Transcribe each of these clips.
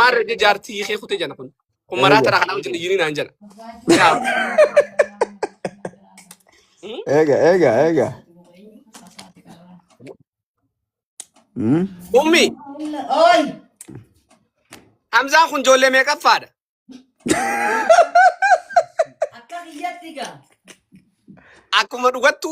maarree jaartii hiikee kutee jana kun. Kun maraa Eega. taraa kanaa wajjin iyyinii naan jala. Yaa. Eega eega eega. Hmm? Ummi Oy. Hamzaan kun ijoollee meeqaffaadha? Akka kiyyatti gaa. Akkuma dhugattu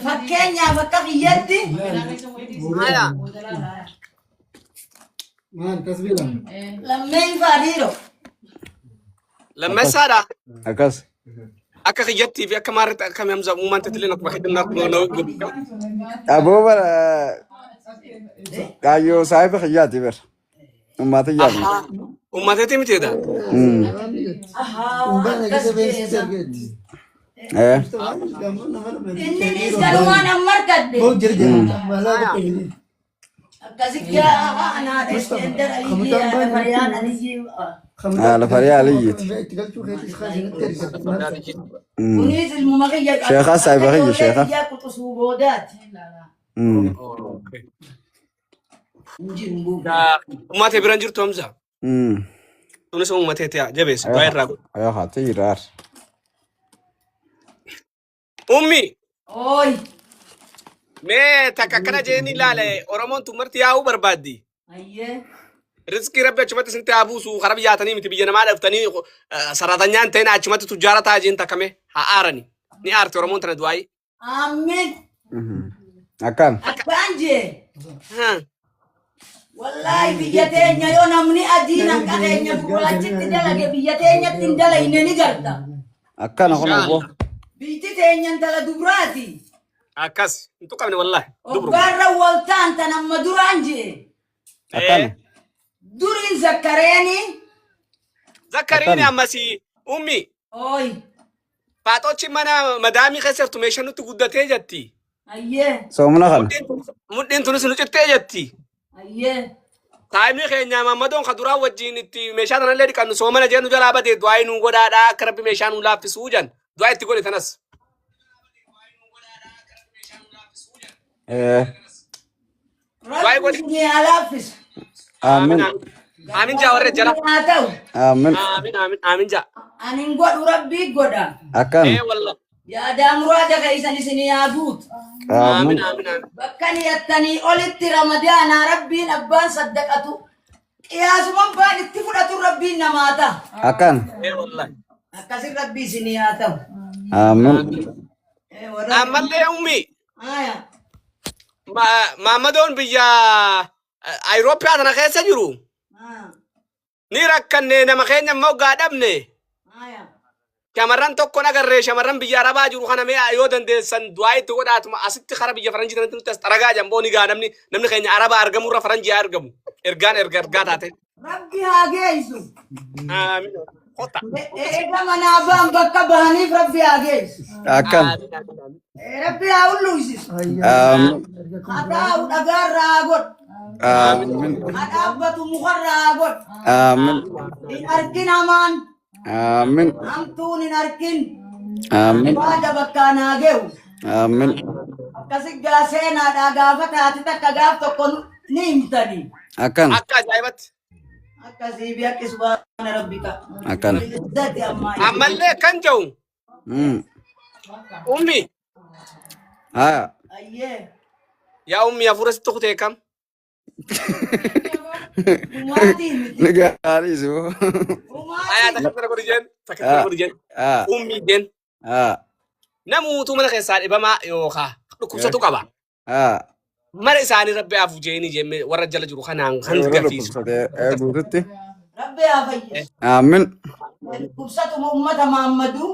Fakkeenyaaf akka kiyyatti haya Maal tasbiila? lammeeffaa dhiiroo. lammeessaadha. Akkas. Akka kiyyattii fi akka maarritti akka Hamza uumaan tetilleen akkuma kiyyatti na Aboo bara kaayyoo saahiba kiyyaati bar. Uummata yaadu. Uummateetii miteedha. Hmm. Ahaa akkas jeesa. Eh. Inninis galumaan amma argadhe. Akkasitti anaa dheendar aliyyii haadha fayyaan aliyyii. Haala fariyaa aliyyiiti. Hmm. Kunis ilmuma kiyya Sheekhaa saahiba kiyya sheekha. kiyya quxisuu boodaati. Hmm. Hin jiru. Uummatee biraan jirtu Hamza. Hmm. Tunis uummatee ti'a jabeessi du'aa irraa godhu. Ayoo haati jiraar. Ummi Oy. mee takka akkana jeeni ilaale Oromoon tun marti yaa'uu barbaaddi. Ayyee. Rizqii rabbi achumatti isinitti haa buusu karaa biyyaatanii miti biyya namaa dhaftanii saratanyaan ta'in achumatti tujjaara ta'a jeen takka mee haa aarani. Ni aarti Oromoon tana du'aayi. Amiin. Akkan. Abbaan jee. Wallaahi biyya teenya yoo namni adiin akka keenya gurraachitti dalage biyya teenyatti hin dalayne ni garta. Akkana kun obbo. Biyyi teenya intala dubraati. Akkas hin tuqamne wallaahi. Dubru. Hoggaarra wal ta'an tan amma duraan jee. Akkana. Duriin zakkareeni. Zakkariin ammasii ummi Oy. faaxochi mana madaamii keessa jirtu meeshaa nutti guddatee jetti. Ayyee. Soomana kana. Mudhiin tunis nu cittee jetti. Ayyee. Taa'imni keenya mammadoon ka duraa wajjin itti meeshaa tanallee dhiqannu soomana jee nu jalaa badee du'aa nu godhaadhaa akka rabbi meeshaa nu laaffisuu jan du'aa itti godhe tanas. Eh. Du'aa godhe. Rabbi isinii haa laaffisu. Aamin. Aamin jaa warra jala. Haa ta'u. Aamin. Aamin aamin aamin jaa. Ani hin godhu rabbii godha. Akkan. Ee wallah. Yaadaa muraada keessan isinii haa guutu. Aamin Aamin. aamin aamin. Bakka niyattanii olitti ramadaanaa rabbiin abbaan saddaqatu. Qiyaasuman baan itti fudhatu rabbiin namaa ta'a. Akkan. Ee wallah. Akkasin rabbii isinii haa ta'u. Aamin. Eh, warra- Ammallee ummi Aya. Maammadoon biyya Ayirooppaa tana keessa jiru Ah, ni rakkanne nama keenya immoo gaadhabne. aya. Shamarran tokko nagarree shamarran biyya Arabaa jiru kana mee yoo dandeessan du'aa itti godhaatuma asitti kara biyya faranjii kanatti nutti as xaragaa jamboo ni gaa namni namni keenya Arabaa argamurra faranjii haa argamu. Ergaan erga ergaa taate. Rabbi haa geessu. Aamin. Kota. Eega manaa ba'an bakka bahaniif rabbi haa geessu. Akkan. Aamin aamin aamin. Eh, Rabbi haa ulluusisu. Aamin. Haa taa'u dhagaarraa haa godhu. Aamin. Haa dhaabbatu mukarraa haa godhu. Aamin. Hin argin hamaan. Aamin. Hamtuun hin argin. Aamin. Baada bakkaan haa ge'u. Aamin. Akkasi gaa seenaadhaa gaafa taate takka gaaf tokko ni himtanii. Akkan. Akka ajaa'ibatti. Akkasii bi akki subhaana rabbika. Akkana. Izzati ammaa. Ammallee kan jedhu Hmm. ummi Haya. Ayyee. yaa ummi hafuura sitti kutee kam? Dhumaatii miti. Ni gaarii si boo. Ayaa Dhumaatii. takka tana godhi jeen takka tana godhi jeen Ah. ummi jeen Ah. namuutu mana keessaa dhibamaa yookaan dhukkubsatu qaba. Ah. Mana isaanii rabbi hafu jeeni jemme warra jala jiru kanaan kan Warra garsiisu. dhukkubsatee guututti. Rabbi haa fayyisu. Aamin. Dhukkubsatuma uummata Mahammaduu.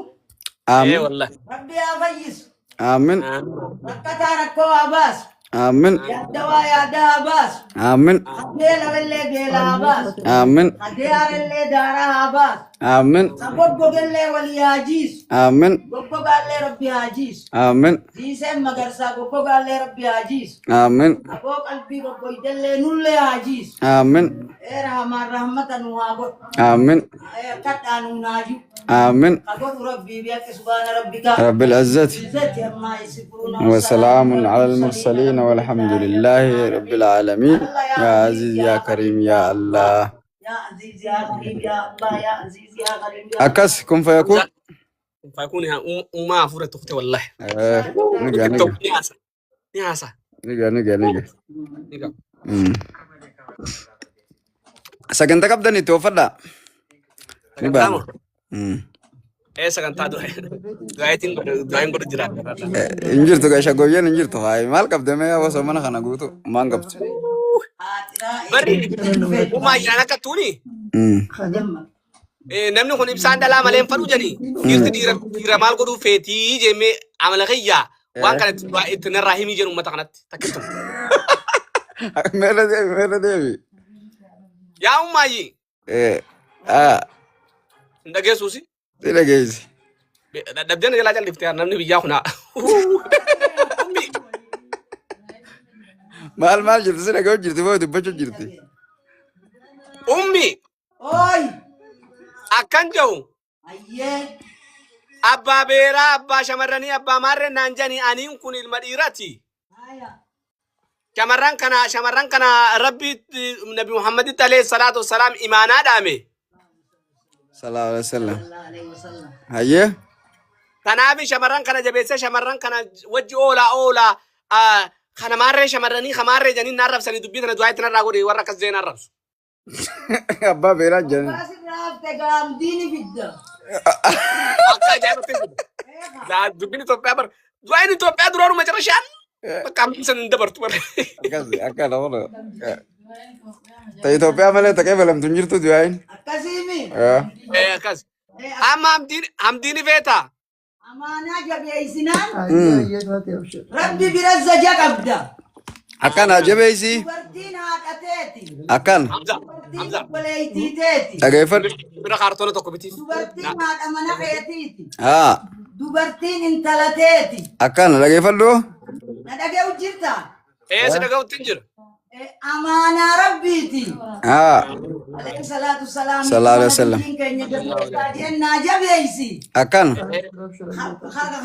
Ee Aamin. wallahi. Rabbi haa fayyisu. Aamin. Rakkataa rakkoo haa baasu. Aamin. Yaaddawaa yaada haa baasu. Aamin. Beelallee beela haa baasu. Aamin. Adeerallee daaraa haa baasu. Aamin. Ka goggogellee walii haa jiisu. Aamin. Goggogaallee Rabbi haa jiisu. Aamin. Jiiseen magarsaa goggogaallee Rabbi haa jiisu. Aamin. Aboo qalbii goggoydellee nullee haa jiisu. Aamin. Ee rahamaan rahmata nu haa godhu. Aamin. Ee kadhaa nu naaju. Aamin. Ka godhu Rabbii bihaqqi subhaana rabbika. Rabbil izzati. Izzati ammaa yasifuuna. وسلام على المرسلين والحمد لله رب العالمين يا عزيز يا كريم يا الله Yaa Aziz yaa Gariib yaa Allah yaa Aziz yaa Gariib yaa أكس كن فيكون Faayikuun uumaa hafuura tukte wallahi. آه، نجا نجا Ni haasa. Ni haasa. نجا نجا نجا Ni qaba. مم. sagantaa qabdan itti oofadhaa ni Sagantaa baana moo? Mm. Ee sagantaa du'aa. Du'aatiin godhu du'aatiin godhu jira. Eh, hin jirtu gaa shaggooyyeen hin jirtu hayi maal qabde mee osoo mana kana guutu maal qabdu Haatiraa Barri uumaa ayyaana akka tuuni. Mm. Namni kun ibsaan dhalaa malee hin fadhu jedhanii dhiirti dhiira dhiira maal godhuu feetii jemmee amala kiyyaa waan kana itti du'aa itti narraa himii jedhu uummata kanatti takkittu. Meerra deebi meerra deebi. Yaa ummaayi Eh, ah, hin dhageessuusi. si dhageessi. Dadhabdeen jalaa calliftee namni biyyaa kuna. Ummi Maal maal jirti si dhaga'u jirti moo dubbachuu jirti? ummi Oy! akkan jedhu Ayyee! abbaa beeraa abbaa shamarranii abbaa maarree naan jedhanii aniin kun ilma dhiiraati. Haya! Shamarran kana rabbi Nabi Muhammaditti alayhi salaatu wassalaam imaanaa dhaame. Sallallahu alaihi wasallam. Sallallahu alaihi wasallam. Hayyee? Kanaaf shamarran kana jabeessee shamarran kana wajji oolaa oolaa kana maarree shamarranii kamaarree jedhanii naan rabsanii dubbii tana du'aa itti narraa godhe warra akkas jee naan rabsu. Abbaa beeraa jedhanii. Abbaa sirraa hafte gaamdiini fidda. Akka ajaa'ibatti hin jiru. Dubbiin Itoophiyaa bara du'aan Itoophiyaa duraanuma jara shaan bakka hambisan hin dabartu bara. Akkas akka nama Ta Itoophiyaa malee taqee beelamtu hin jirtu du'aayin. Akkasiimi. Eh, akkas. Amma hamdiin hamdiin feetaa. Amaanaa jabeessinaan rabbi bira zaja qabda. Akkana jabeessi. Dubartiin haadha teeti. Akkan Hamza Dubartiin Hamza obboleettii teeti. dhageeffadhu. bira kaartoona tokko bitiif. Dubartiin haadha mana keetiiti. Haa Dubartiin intala teeti. akkana dhageeffadhu. Na dhaga'u jirta? Ee si dhaga'utti hin jira. Amaanaa rabbiiti. Haa Alayhi salaatu salaam. Sallallahu alaihi wasallam. Nabiyyiin keenya jabeessaa jennaa jabeessi. Akkana.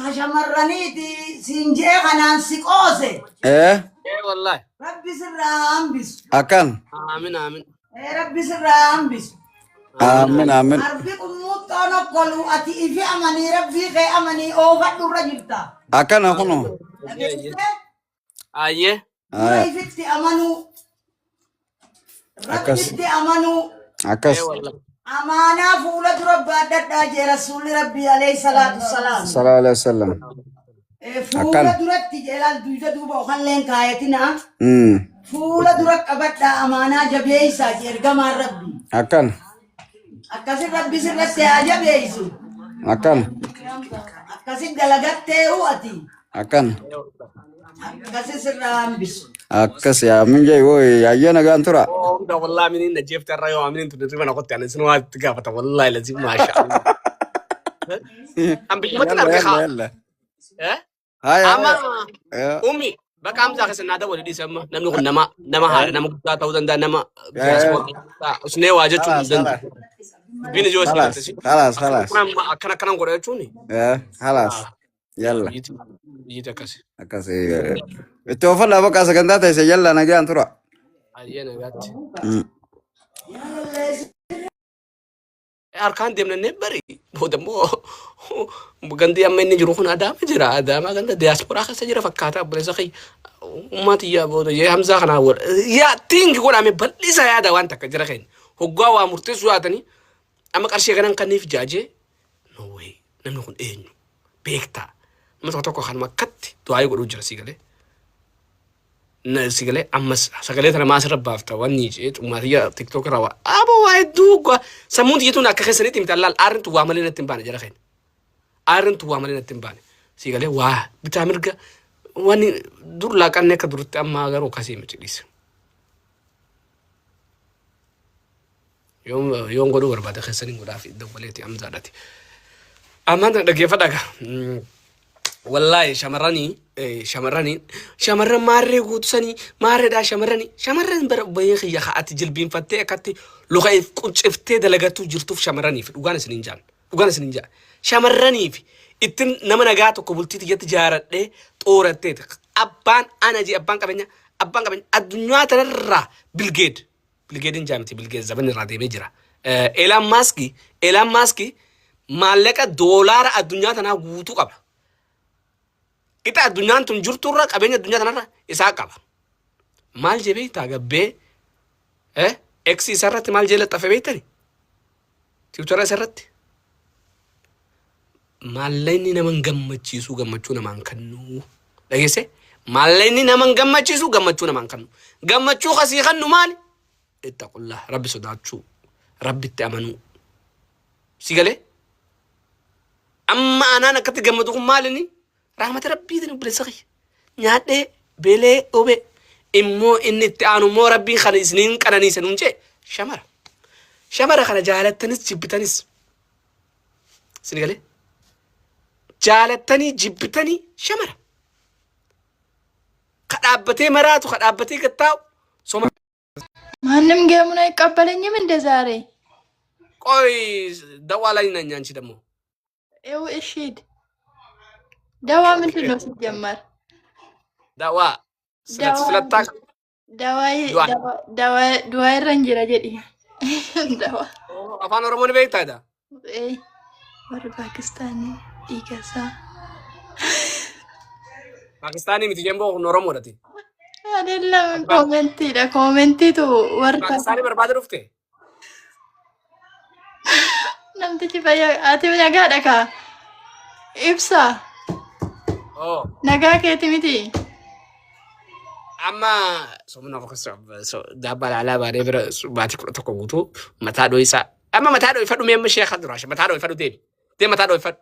Ha shamarraniiti siin jee kanaan si qoose. Ee Ee wallahi. Rabbi sirraa haa hambisu. akkana. Aamin aamin. Ee Rabbi sirraa haa hambisu. Aamin aamin. Arbi qummuuxxoon okkolu ati ifi amanii rabbii kee amanii oofadhu irra jirta. Akkana kunoo. Dhageessitee? Ayyee. Dura Haa ifitti amanuu. Akkas. Rabbitti amanuu. Akkas. Ee wallahi. Amaanaa fuula dura baadhadhaa jee rasuulli rabbii alayhi salaatu salaam. Sallallahu alaihi wasallam. Fuula Akkana. duratti jeelaal duyda duuba okalleen kaayatinaa. Mm. Fuula dura qabadhaa amaanaa jabeessaa jee ergamaan rabbii. Akkana. Akkasin rabbi sirratti haa jabeessu. Akkana. Akkasin dalagattee ati. Akkana. Akkasin sirraa hambisu. Akkas yaa min jee wooy ayyee nagaan tura. Hunda wallahi aminiin na jeefte irra yoo aminiin tun hirriba na qotte ani sin waa itti gaafata wallahi lazim maasha Allah. An biyyumatti Yalla arge yalla haa. yalla. Eh? Haya Amma haya. ummi bakka Hamzaa keessa naa dabalu dhiise amma namni kun nama nama haadha nama guddaa ta'uu danda'a nama diyaaspooraa usnee waa jechuun Khalas hin danda'u. khalas. Dubbiin ijoo isin Khalas galte khalas khalas. akkana akkanan godha jechuun Eh khalas. Yalla. biyyiiti akkasi. Akkas itti oofadhaa bakka sagantaa ta'e yalla nagaan tura. Ayyee nagaatti. Mm. Harkaan deemnannee bari booda immoo gandi amma inni jiru kun Adaama jira. Adaama ganda diyaasporaa keessa jira fakkaata obboleessa kiyya. Uummata iyyaa booda yee Hamzaa kanaa wal yaa tiingi godhame bal'isa yaada waan takka jira keenya. Hoggaa waa murteessuu yaatanii amma qarshii kanan kanniif jaajee no way namni kun eenyu beektaa nama tokko tokko kanuma akkatti du'aayii godhuu jira sii galee. Si galee ammas sagalee tana maas irra baafta wanni jee ummaatiyya TikTok irraa waa aboo waa hedduu sammuun tiyyatuun akka keessanitti miti allaal aarrin tun waa malee natti hin baane jara keenya. Aarrin tun waa malee natti hin baane. Si galee waa bitaa mirga wanni dur laaqanne akka duritti amma garuu akkasii miti dhiise. Yoon yoon godhuu barbaade keessaniin godhaa fi dawwaleeti Hamzaadhaati. Ammaan tana dhaggeeffadhaa gaa. Wallaahi shamarranii shamarranii shamarran maarree guutu sanii maarreedhaa shamarranii shamarran bara bayee kiyya ati jilbiinfattee akkatti luka if qunciftee dalagattuu jirtuuf shamarraniif dhugaan isiniin jaan dhugaan isiniin jaan shamarraniif ittin nama nagaa tokko bultii tiyyatti jaaradhee xooratteeti abbaan ana jee abbaan qabeenya abbaan qabeenya addunyaa tanarraa bilgeed Bilgeedin jaa miti Bilgeed zabanni irraa deemee jira. Eelaan Maaski Eelaan Maaski maallaqa doolaara addunyaa tanaa guutuu qaba. Qixa addunyaan tun jirturra qabeenya addunyaa tanarra isaa qaba. Maal jee beektaa gabbee X isarratti maal jee laxxafe beektani? Tiwutara isarratti maallaqni nama hin gammachiisu gammachuu namaan kennu. Dhageesse? Maallaqni nama hin gammachiisu gammachuu namaan kennu. Gammachuu kasii kennu maali? Ittaqullah rabbi sodaachuu rabbitti amanuu. Si galee? Amma anaan akkatti gammadu kun maali inni? Rahmata rabbiitiin obboleessa kiyya. Nyaadhee beelee dhobe immoo inni itti aanu immoo rabbiin kana isiniin qananiise nuun jee shamara. Shamara kana jaalattanis jibbitanis. Isin galee? Jaalattanii jibbitanii shamara. Ka dhaabbatee maraatu ka dhaabbatee gattaa'u soma ማንም ጌሙን አይቀበለኝም እንደ ዛሬ። ቆይ ደዋ ላይ ነኝ። አንቺ ደግሞ ይኸው እሺ ሂድ። ደዋ ምንድን ነው ሲጀመር? ደዋ ደዋ ስለታ ደዋ ዱዓ ደዋ ዱዓ irra hin jira jedhi. ደዋ afaan oromoo ni beektaa jedha. ee warri Paakistaanii dhiiga isaa Paakistaanii miti jemboo kun Oromoodhati. አይደለም koomentiidha koomentiitu warri Paakistaanii barbaada dhufte. Namtichi fayyaa ati nagaadha kaa ibsa Oo nagaa keeti miti. Amma somna daabbaa laalaa baanee bira baatii 11 guutuu mataa dho'isaa. Amma mataa dho'ifadhu mee amma sheekha duraa mataa dho'ifadhu deemi. Deemi mataa dho'ifadhu.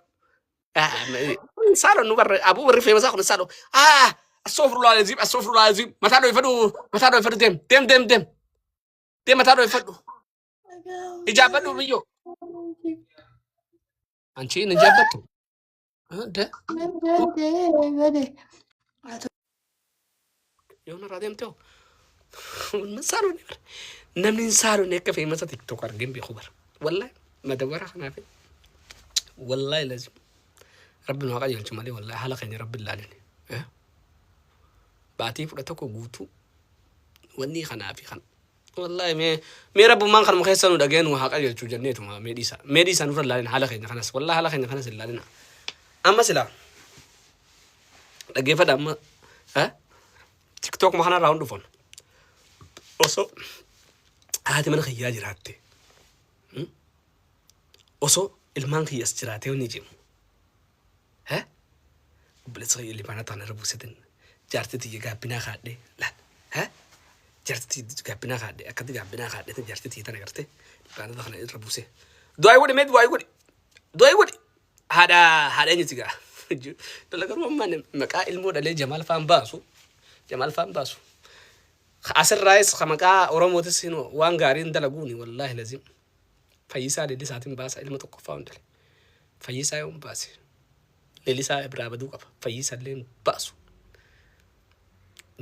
Saalo nu barre abuu warri feemasaa kun saalo. Ah astaghfirullah alazim astaghfirullah alazim mataa dho'ifadhu mataa dho'ifadhu deem deem deem deem deem mataa dho'ifadhu. Ijaabadhu biyyoo. Anchi hin ijaabbattu. De yoon irraa deemte hoo. Hin saalonne bara. Namni hin saalonne akka feemasa TikTok argeen beeku bara. Wallahi madawwara kanaaf wallahi lazim. Rabbi nu haa qajeelchu malee wallahi haala keenya rabbi hin laalin. Baatii 11 guutuu wanni kanaa fi kana. Wallahi mee mee rabbummaan kanuma keessa nu dhagee nu haa qajeelchu jenneetuma mee dhiisa. Mee dhiisa nurra hin laalin haala keenya kanas. Wallahi haala keenya kanas hin laalina. Amma silaa dhaggeeffadha amma TikTok ma kanarraa hun dhufan. Osoo haati mana kiyyaa jiraatte osoo ilmaan kiyyas jiraatee wanni jimu. Obboleessa kiyya libaana taana irra buusetin jaartii tiyya gaabbinaa kaadhee laal. Jaartii tiyya gaabbinaa kaadhee akkatti gaabbinaa kaadhee jaartii tiyya tana gartee libaana kana irra buusee. Du'aa godhi mee du'aa godhi. Du'aa godhi. Haadha haadha eenyuti gaa? Tola garuu amma maqaa ilmoo dhalee Jamaal faan baasu. Jamaal faan baasu. Asirraayis ka maqaa Oromootis waan gaariin dalaguuni wallaahi lazim. Fayyisaa Leellisaatiin baasa ilma tokkoffaa hundale. Fayyisaa yoon baase Leellisaa biraa baduu qaba. Fayyisaa illee hin baasu.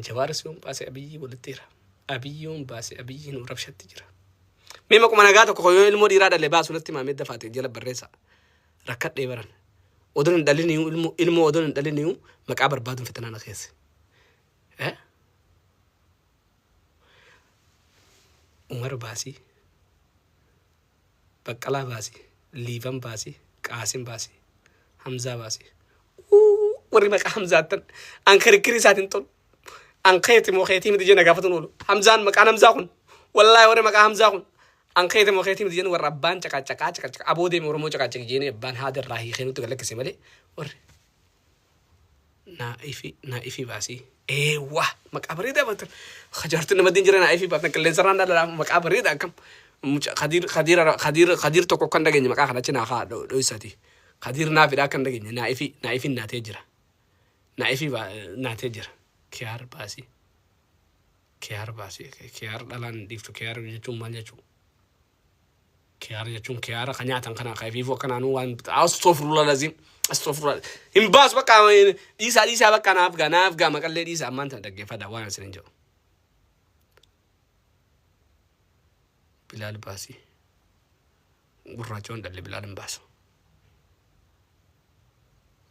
Jawaaris yoon baase Abiyyi walitti jira. Abiyyi yoon baase Abiyyi nu rabshatti jira. Mee maquma nagaa tokko yoo ilmoo dhiiraa dhale baasu natti himaa mee dafaate jala barreessa. Rakkadhee baran. Odoon hin dhaliniyu ilmoo ilmoo odoon hin dhaliniyu maqaa barbaaduun fitanaa na keesse. Eh? Umar baasii. Baqqalaa baasi, Liiban baasi, Qaasim baasi, Hamzaa baasi. Uu, warri maqaa Hamzaattan an kirikkirii isaatiin tolu. An keeti moo keetii miti jee na gaafatuun oolu. Hamzaan maqaan Hamzaa kun wallaahi warri maqaa Hamzaa kun an keeti moo keetii miti jeen warra abbaan caqacaqaa caqacaqa aboo deeme Oromoo caqacaqi jeenee abbaan haada irraa hiikee nutti gad lakkise malee warri Naa'ifi naa'ifii baasii. Eewwa maqaa bareedaa baatan. Jaartiin nama diin jira naa'ifii baatan qilleensa irraan dhala maqaa bareedaa akkam. Muca Khadiir Khadiir Khadiir Khadiir tokko kan dhageenye maqaa kana achi naa kaa dho'isaati. Khadiir naafidha akka hin dhageenye naa'ifii naa'ifiin naatee jira. Naa'ifii naatee jira. Kiyaar baasii. Kiyaar baasii. Kiyaar dhalaan dhiiftu kiyaar jechuun maal jechuu? Kiyaara jechuun kiyaara ka nyaatan kana ka ifiifuu akkanaanuu waan astofurullah lazim astofurullah hin baasu bakka dhiisaa dhiisaa bakka naaf gaa naaf gaa maqallee dhiisaa ammaan tana dhaggeeffadha waan isin hin jedhu. Bilaal baasii gurraacha waan dhalle bilaal hin baasu.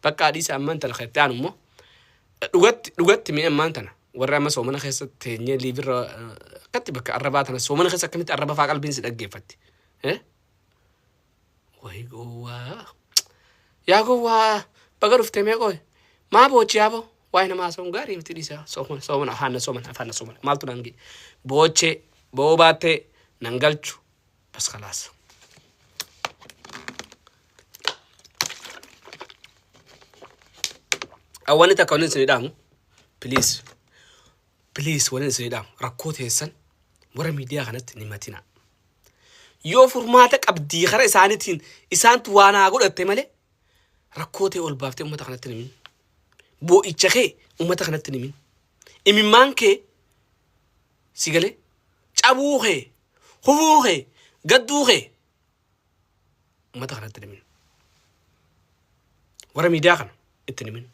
Bakka dhiisaa ammaan tana kan itti aanu immoo dhugatti dhugatti mi'a ammaan tana warra amma soomana keessa teenyee liivirra akkatti bakka arrabaa tana soomana keessa akkamitti arraba faa qalbiin si dhaggeeffatti. Eh? Wayi gowwaa. Yaa gowwaa baga dhuftee mee qoy. Maa boochi yaaboo? Waa'ee namaa haasa'uun gaarii miti dhiisa. Soomana soomana afaan na soomana afaan na soomana maaltu naan ga'e. Boochee boo'uu baattee nan galchu bas kalaas. Wanni takka wanni isin dhaamu please please wanni isin dhaamu rakkoo teessan warra miidiyaa kanatti ni matina. Yoo furmaata qabdii kara isaaniitiin isaantu waa naa godhatte malee rakkoo tee ol baaftee uummata kanatti hin himin. Boo'icha kee uummata kanatti hin himin. Imimmaan kee si galee cabuu kee kufuu kee gadduu kee uummata kanatti hin himin. Warra miidiyaa kana itti hin himin.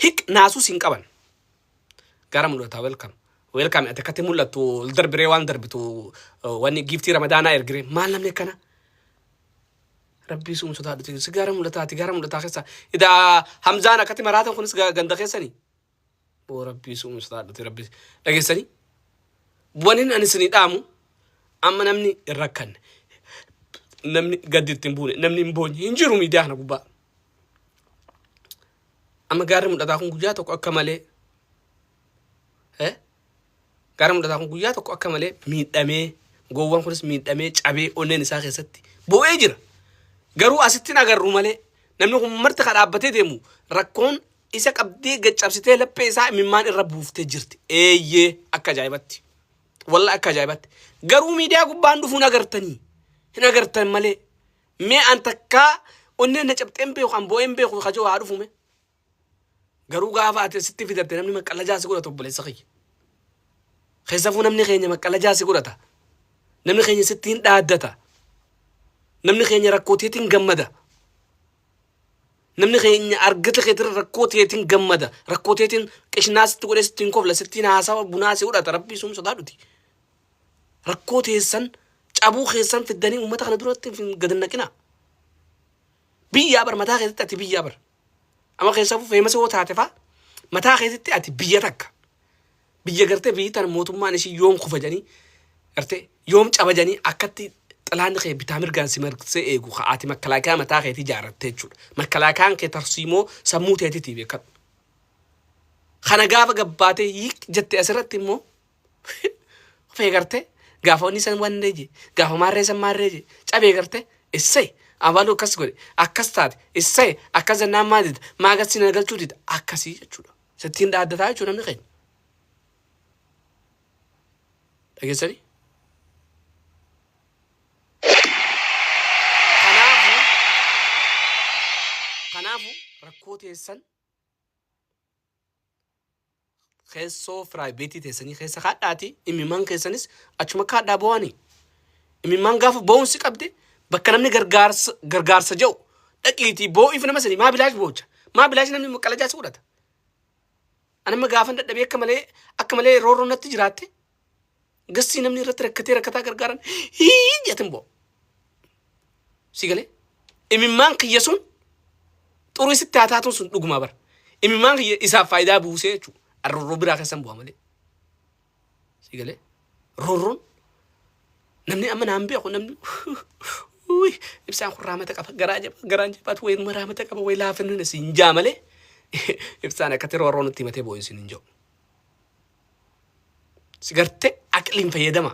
Hiq naasuus hin qaban. Gara mul'ataa welcome. Welcome ati akkatti mul'attu ol darbiree waan darbitu wanni giiftii ramadaanaa ergiree maal namni akkana. Rabbii suun sodaadhu si gara mul'ataa ati gara mul'ataa keessa. Idaa Hamzaan akkatti maraatan kunis ganda keessanii. Boo rabbii suun sodaadhu rabbii dhageessanii. Wanin ani isinii dhaamu amma namni hin rakkanne namni gaddi itti hin buune namni hin boonye hin jiru miidiyaa kana gubbaa. Amma gaarri mul'ataa kun guyyaa tokko akka malee eh? Gaarri mul'ataa kun guyyaa tokko akka malee miidhamee gowwaan kunis miidhamee cabee onneen isaa keessatti bo'ee jira. Garuu asitti hin agarru malee namni kun marti ka dhaabbatee deemu rakkoon isa qabdee gad cabsitee laphee isaa imimmaan irra buuftee jirti. Eeyyee akka ajaa'ibatti. Walla akka ajaa'ibatti. Garuu miidiyaa gubbaan dhufuun agartanii hin agartan malee. Mee an takkaa onneen na cabxee hin beeku an boo'ee hin beeku kajoo haa dhufu mee. Garuu gaafa ati sitti fidatte namni maqqalajaa si godhata obboleessa kiyya. Keessafuu namni keenya maqqalajaa si godhata. Namni keenya sitti hin dhaaddata. Namni keenya rakkoo teetiin gammada. Namni keenya argata keetirra rakkoo teetiin gammada. Rakkoo teetiin qishnaa sitti godhee sittiin kofla sittiin haasawa bunaa si godhata rabbii sun sodaadhuti. Rakkoo teessan cabuu keessan fiddanii uummata kana duratti hin gad hin naqinaa. Biyyaa bar mataa keessatti ati biyyaa bar. Amma keessafuu feemasa yoo taate faa mataa keessatti ati biyya takka. Biyya gartee biyyi tana mootummaan ishii yoom kufa jedhanii gartee yoom caba jedhanii akkatti xilaanni kee bitaa mirgaan si marsee eegu ka ati makalaakaa mataa keetii ijaarrattee jechuudha. Makalaakaan kee tarsiimoo sammuu teetitii beekadhu. Kana gaafa gabbaatee hiik jette asirratti immoo kufee gartee gaafa wanni san wanni je gaafa maarree san maarree je cabee gartee issay abaluu akkas godhe akkas taate issay akkas jennaan maa dida maa agarsiin na galchuu dida akkasii jechuudha. Sittiin dhaaddataa jechuudha namni keenya. Dhageessanii? Kanaafuu kanaafuu rakkoo teessan keessoo firaayibeetii teessanii keessa kaadhaati imimmaan keessanis achuma kaadhaa bo'anii. Imimmaan gaafa bo'uun si qabde bakka namni gargaarsa gargaarsa jedhu dhaqiitii boo'iif nama sanii maa bilaash boocha maa bilaash namni qalajaa si godhata. Ani amma gaafan dadhabee akka malee akka malee roorroon natti jiraatte gassii namni irratti rakkatee rakkataa gargaaran hii jetin bo'o. Si galee imimmaan kiyya sun xurii sitti haa taatuun sun dhugumaa bara. Imimmaan kiyya isaaf faayidaa buusee jechuudha. Roorroo biraa keessan bu'a malee. Si galee roorroon namni amma naan beeku namni uy ibsaan kun raamata qaba garaa jaba garaan jabaatu wayi raamata qaba wayi laafinni siin jaa malee ibsaan akkatti roorroo nutti himatee boo'in siin hin jiru. Si gartee aqliin fayyadama.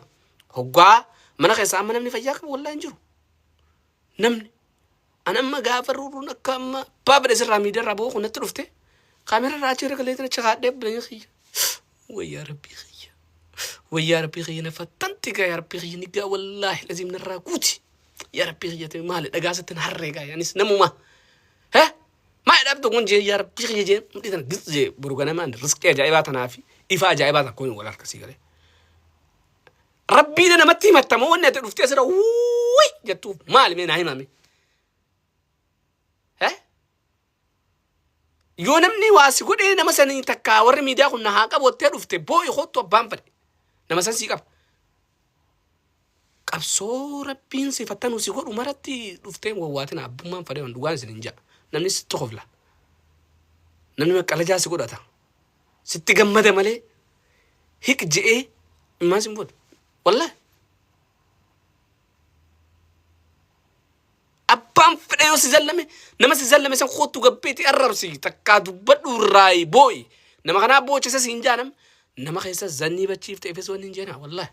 Hoggaa mana keessaa amma namni fayyaa qabu wallaahi hin jiru. Namni an amma gaafa ruuruun akka amma abbaa fedhe sirraa miidiyaa irraa ba'uu kun natti dhufte kaameera irraa achi garagaleetiin achi kaadhee bilanii kiyya. Wayyaa rabbii kiyya. Wayyaa rabbii kiyya na fattanti gaa yaa rabbii kiyya ni gaa wallaahi laziim narraa guuti. Yaa rabbii kiyya ta'e maali dhagaa sittin harree gaa anis namuma. He maa dhaabdu kun jee yaa rabbii kiyya jee mudhii tana gis jee boru ganamaan riskii ajaa'ibaa tanaa fi ifa ajaa'ibaa takkoon wal harka sii galee. Rabbiina namatti himatta moo wanni ati dhuftee asirra wuuyi jettuuf maali mee naa himame? Eh? Yoo namni waa si godhee nama sanii takkaa warri miidiyaa kun na haa qabu jettee dhufte boo'i kottu abbaan fedhe nama san sii qaba. Qabsoo rabbiin si fattanuu si godhu maratti dhuftee hin wawwaatina abbummaan fedhe waan dhugaan isin hin ja'a. Namni sitti kofla. Namni maqqalajaa si godhata. Sitti gammada malee hiq je'ee immaan sin booda. Wallahi. Abbaan fedhe yoo si zallame nama si zallame san kottu gabbeeti arrabsi takkaa dubbadhu irraayi boo'i. Nama kanaa boochisa siin jaanam nama keessa zannii bachiifte ifis wanni hin jeenaa wallahi.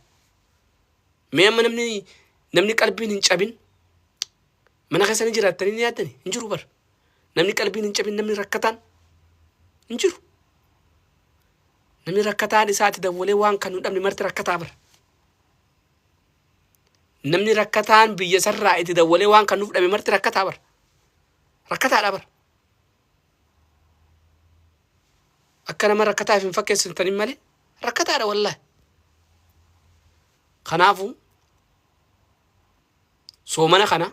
Mee amma namni namni qalbiin hin cabin mana keessa ni jiraattanii ni yaaddani hin jiru bar. Namni qalbiin hin cabin namni rakkataan hin jiru. Namni rakkataan isaati dawwalee waan kan hin dhabne marti rakkataa bar. Namni rakkataan biyya isarraa itti dawwalee waan kan nuuf dhabe marti rakkataa bar. Rakkataadha bar. Akka nama rakkataaf hin fakkeessitanii malee rakkataadha wallaahi. Kanaafuu soomana kana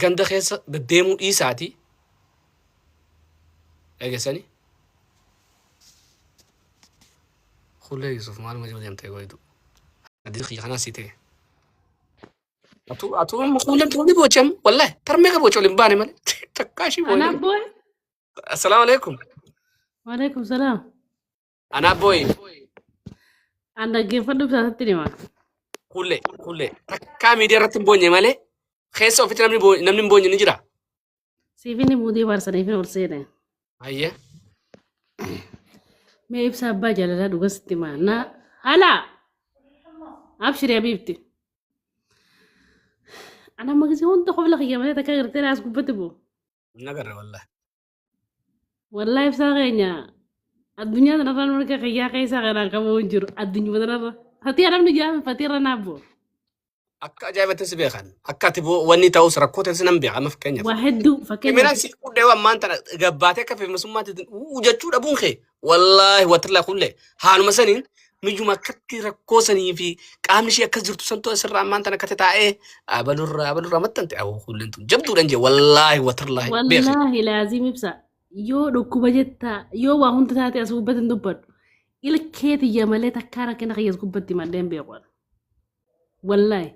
ganda keessa deddeemuu dhiisaatii dhageessanii. Kullee Yusuf maaluma jiru deemtee goydu. Hadiis kiyya kanaa sii ta'e. Atuu atuu amma kuuleen tuuni booche amma wallahi tarmee ka booche ol hin baane malee takkaa ishii Anaa booche. boo'e. Assalaamu alaikum. Waalaikum salaam. Anaa booye An dhaggeeffadhu ibsaatti hima. kuulee kuulee takkaa miidiyaa irratti hin boonye malee keessa ofitti namni namni hin boonye ni jira. Siif inni muudii baarsaniif ol seene. Hayyee. Mee ibsa abbaa jaalalaa dhuga sitti himaa. Na halaa. Abshiri habiibti. Ana amma gisee hunda kofla kiyya malee takka gartee naas gubbatti bu'u. Hin agarre wallahi. Wallahi ibsaa keenya addunyaa tanarra namni akka kiyyaa keessaa kanaan qabu hin jiru. Addunyuma tanarra. Fatii namni jaame fatii irra naaf bu'u. Akka ajaa'ibatti si beekan. Akka ati wanni ta'us rakkoo ta'es nan beeka amma fakkeenyaaf. Waa hedduu Kaameraan fakkeenyaaf si qudhee ammaan tana gabbaatee akka feemasummaatti uu jechuu dhabuun kee wallaahi watillaa kullee haaluma saniin miyyuma akkatti rakkoo sanii fi qaamni ishee akkas jirtu santu asirraa ammaan tana akkatti taa'ee abalurraa abalurraa maxxante aboo kulleen tun jabduudhaan jee wallaahi watillaahi beeki. Wallaahi laaziim ibsa yoo dhukkuba jettaa yoo waa hunda taate as gubbatti hin dubbadhu. Ilkee tiyya malee takkaa rakkina kiyya as gubbatti malee hin beeku. Wallaahi.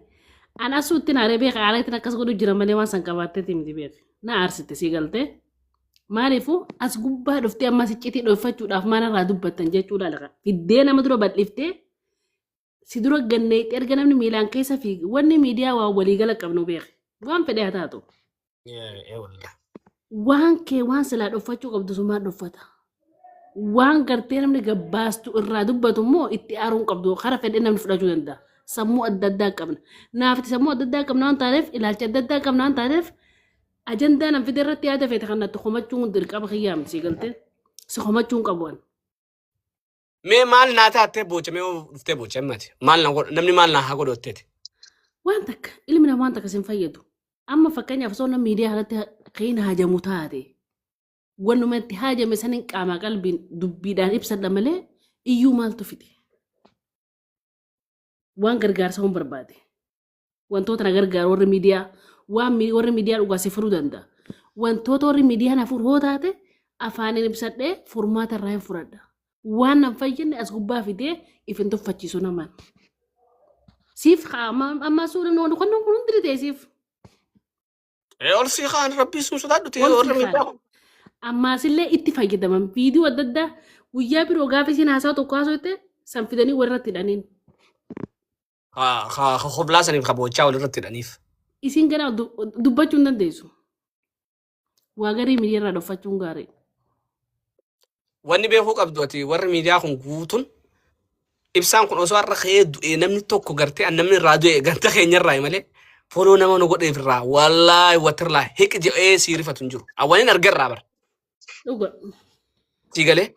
An asuutti na aaree beeka aareetiin akkas godhu jira malee waan san qabaatteeti miti beeka. Na aarsite sii galtee. Maaliifuu as gubbaa dhuftee ammas iccitii dhooffachuudhaaf maal irraa dubbattan jechuudha laqa. Fiddee nama dura bal'iftee si dura ganneetti erga namni miilaan keessa fiigi wanni miidiyaa waan waliigala qabnu beeka. Waan fedhe haa taatu. Ee wallah. Waan kee waan silaa dhoffachuu qabdu sumaan dhoffata. Waan gartee namni gabbaastu irraa dubbatu immoo itti aaruu hin qabdu. Kara fedhe namni fudhachuu danda'a. Sammuu adda addaa qabna. Naafti sammuu adda addaa qabna waan taaneef ilaalcha adda addaa qabna waan taaneef ajandaa nan fide irratti yaada feete kan natti komachuun dirqama kiyyaa miti sii galtee. Si komachuu hin qabu ani. Mee maal naa taattee boocha mee dhuftee boocha ammati maal na godha namni maal naa haa godhu jetteeti. Waan takka ilmi namaa waan takka sin fayyadu. Amma fakkeenyaaf osoo namni miidiyaa kanatti kan hajamu taate wannuma itti haajame sanin qaamaa qalbiin dubbiidhaan ibsadha malee iyyuu maaltu fide. Waan gargaarsa hun barbaade. Wantoota na gargaaru warri miidiyaa waan warri miidiyaa dhugaa si furuu danda'a. Wantoota warri miidiyaa na furu hoo taate afaaniin ibsadhee furmaata irraa hin fudhadha. Waan nan fayyadne as gubbaa fidee if hin tuffachiisu namaan. Siif ammaa suura namni kun hundi ta'e siif. Ee ol sii kaan rabbii sun sodaadhu ta'e Ol warra sii miidiyaa kaan. kun. Ammaasillee itti fayyadaman viidiyoo adda addaa guyyaa biroo gaafa isiin haasaa tokko haasofte san fidanii warratti hidhaniin. Ka hoblaa saniif ka boochaa walirratti hidhaniif. Isiin gara dubbachuu hin dandeessu. Waa garii miidiyaa irraa dhoffachuun gaarii. Wanni beekuu qabdu ati warri miidiyaa kun guutuun ibsaan kun osoo har'a ka'ee du'ee namni tokko gartee an namni irraa du'e ganta keenya irraa malee foloo nama nu godheef irraa wallaahi watirlaa hiqi jedhee sii rifatu hin jiru. Awwaniin argarraa bara. Dhuga. Sii galee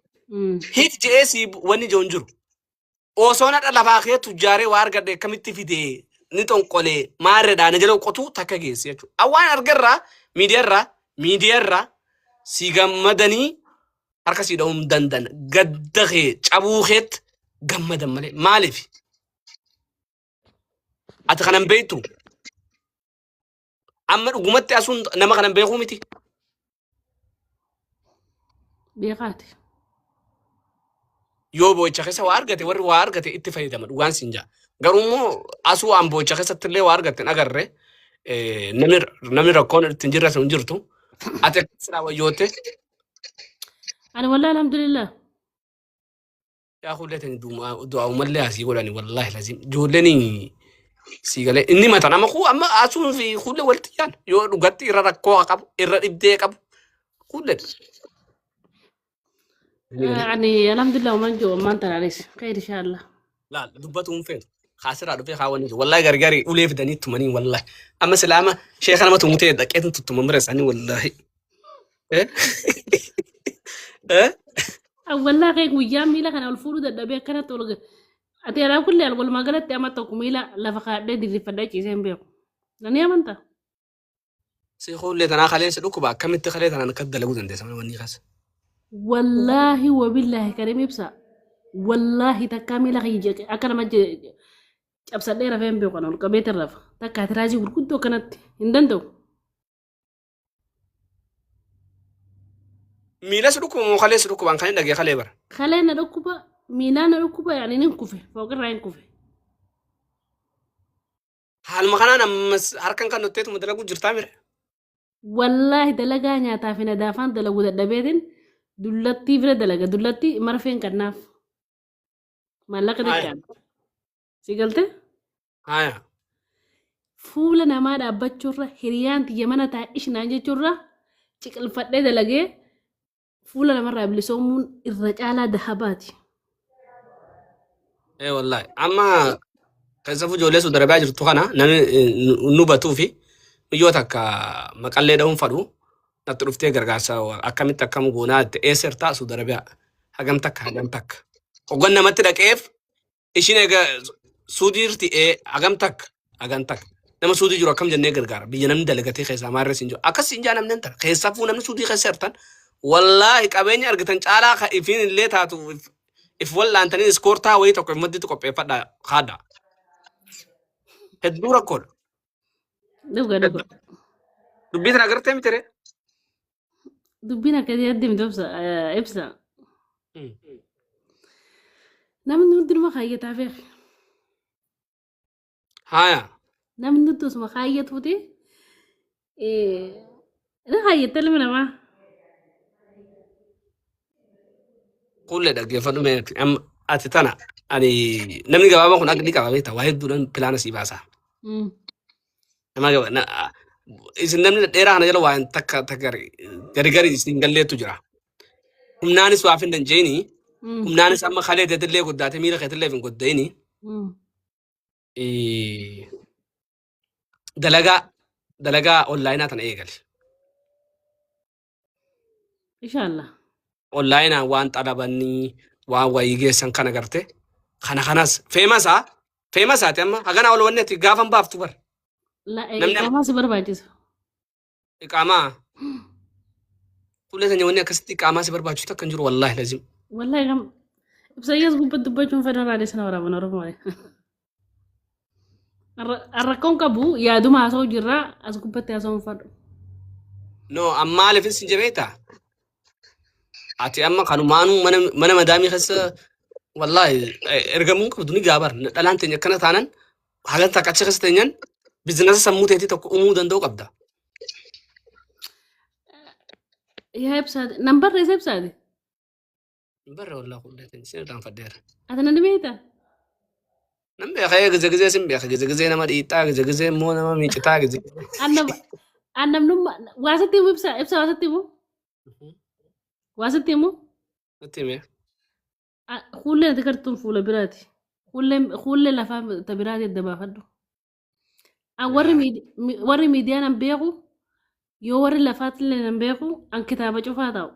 hiqi jedhee sii wanni jiru hin jiru. Osoon hadha lafaa kee tujjaaree waa argadhe akkamitti fidee ni xonqolee maarredhaa na jala qotuu takka geessi jechuudha. Awwaan argarraa miidiyaarraa miidiyaarraa si gammadanii harka si dha'uu hin danda'an. Gadda kee cabuu keetti gammadan malee maaliif? Ati kanan beektu. Amma dhugumatti asuun nama kanan beekuu miti. Beekaati. Yoo boo'icha keessa waa argate, warri waa argate itti fayyadama, dhugaan siin jaa. Garuu immoo asuu waan boo'icha keessatti illee waa argatte hin agarre, namni rakkoon itti hin jirre sun hin jirtu. Ati akka silaa wayyootte. Ani wallahi alhamdulillah. Yaa kullee tani du'aa umallee asii godhani, wallahi lazim ijoolleen sii galee inni matan amma kuu amma asuun fi kullee walitti yaan yoo dhugatti irra rakkoo qabu, irra dhibdee qabu kullee. Ani alhamdulillah uman jiru ammaan tanaanis khayr inshallah. Laal, dubbatu hin feetu. Kaasiraa dhufee kaawwanni jiru. Wallahi gargari ulee fidanii tumanii, wallahi. Amma silaama sheeka nama tumutee dhaqeetu tuttuma mira isaanii, wallahi. Eh? Eh? Wallahi kee guyyaa miila kana ol fuudhuu dadhabee akkanatti ol ati alaa kullee al walumaa galatti amma tokko miila lafa kaadhee diriirfadhee ciisee hin beeku. Nani amantaa? Si kuullee tanaa kaleessa dhukkuba, akkamitti kalee tanaan akka dalaguu dandeessa mana wanni keessa? Wallaahi wabillaahi karim ibsa. Wallaahi takkaa miila kiyya akka nama cabsadhee rafee hin beeku, kana ol qabeetiin rafa. Takkaa tiraazii gurguddoo akkanatti hin danda'u. Miilas dhukkuba moo kaleessa dhukkubaan kan hin dhagee kalee bara? Kalee na dhukkuba, miilaa na dhukkuba, yaani nin kufe, fooqirraa hin kufe. Haaluma kanaan ammas harkan kan nutteetuma dalaguu jirtaa mire? Wallaahi dalagaa nyaataa fi nadaafaan dalagu dadhabeetiin dullattii bira dalaga. Dullattii marfeen kannaaf. Maallaqa Haaya. xiqqaan. Si galte? Haaya. Fuula namaa dhaabbachuurra, hiriyaan tiyya mana taa'e ishinaan jechuurra, ciqilfadhee dalagee fuula namarraa bilisoomuun irra caalaa dahabaati. Ee wallahi. Amma keessafuu ijoollee Suudi Arabiyaa jirtu kana namni nu batuu fi miyyoo takka maqallee dha'uun fadhu natti dhuftee gargaarsa akkamitti akkam goonaa jette. Eessa jirtaa? Suudi Arabiyaa. Hagam takka, hagam takka. Hoggan namatti dhaqeef ishiin egaa Suudii jirti, ee hagam takka, hagam takka. Nama Suudii jiru akkam jennee gargaara? Biyya namni dalagatee keessaa maarree siin jiru. Akkas siin jaa namni hin tara. Keessafuu namni Suudii keessa jirtan, wallaahi qabeenya argitan caalaa ka ifiin illee taatu if wal'aantanii iskoortaa wayii tokko if madditti qopheeffadhaa haadha. Hedduu rakkoodha. Dhuga dhuga. Dubbii tana agartee miti ree? Dubbiin akkasii addimtu ibsa. Ibsa. Namni hundinuma kaayyataa feeq. Haaya. Namni hundi osuma kaayyatuuti. Ni kaayyatta ilmi namaa. Kuullee dhaggeeffadhu mee ati amma ati tana ani namni gabaabaa kun aqlii qaba beektaa, waa hedduudhaan pilaana sii baasa. Nama gaba isin namni dheeraa kana jala waan takka takka gari gari isin galleettu jira. Humnaanis waa findan jeeni, humnaanis amma kalee teetillee goddaate miira keetillee hin godda'ini. Dalagaa dalagaa onlaayinaa tana eegali. Inshallah. Onlaayinaan waan xalabanii waan wayii geessan kana garte kana kanas feemasaa feemasaati amma hagana ol wanni ati gaafan baaftu bar. La Namni iqaamaa si barbaachisa. Iqaamaa fuula sanya wanni akkasitti iqaamaa si barbaachisu takka hin jiru, wallaahi lazim. Wallahi kam ibsayyaas gubbatti dubbachuun fedhan raadii sana waraaban Oromoo. Rakkoon qabu yaaduma haasa'u jirra, as gubbatti haasa'uun fadhu. No, amma maaliif sin jabeeta? Ati amma kanumaanuu mana madaamii keessa wallaahi ergamuu qabdu ni gaabar. Dhalaan teenya akkana taanan hagan takka achi keessa teenyan bizinasa sammuu teetii tokko uumuu danda'u qabda. Yaa ibsaati nan barreessa ibsaati. Hin barre, wallaahi kullee teenya sin irraanfadheera. Ati nan beektaa? Nan beeka, gize gizee sin beeka, gize gizee nama dhiixxaa, gize gizee immoo nama miicitaa, gize gizee. Annam annamnummaa waa sitti himu ibsa, ibsa waa sitti himu, waa sitti himu. Natti hime. Kuulleen ati gartuun fuula biraati. Kuulleen kuullee lafaa ta biraati adda baafadhu. Warri warri miidiyaa nan beeku, yoo warri lafaatillee nan beeku, an kitaaba cufaa taa'u.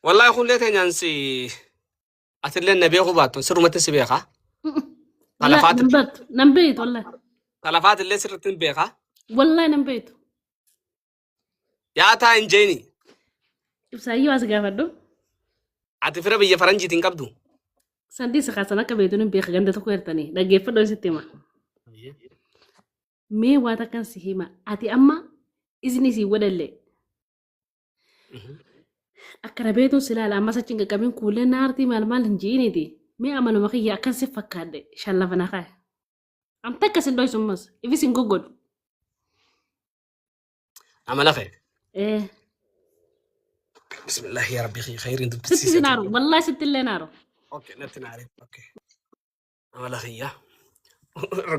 Wallaahi kullee teenyaan si atillee na beekuu baattu sirrumatti si beeka. Wallahi nan beektu, nan beektu wallahi. Talafaatillee sirriitti hin beeka. Wallahi nan beektu. Yaa taa hin jeeni. Ibsaayyoo as gaafadhu. Ati fira biyya faranjiitiin qabdu. Sandii isa kaasan akka beektu hin beeka ganda tokko jirtanii dhaggeeffadhu sitti hima. Mee waa takkan si hima ati amma izni si godhalle akka na beektuun si ilaala ammas achi hin qaqqabin kuullee naartii maal maal hin ji'iniiti. Mee amaluma kiyya akkan si fakkaadhe shan lafa na kaa'e. Amta akkas hin dhoysu ammas ifis hin goggodhu. Amala kee. Eh, Bismillah yaa Rabbi khayriin sitti dubbisiisa. si naaru wallaahi sitti illee naaru. Okay, natti naari. Okay. Amala kiyya.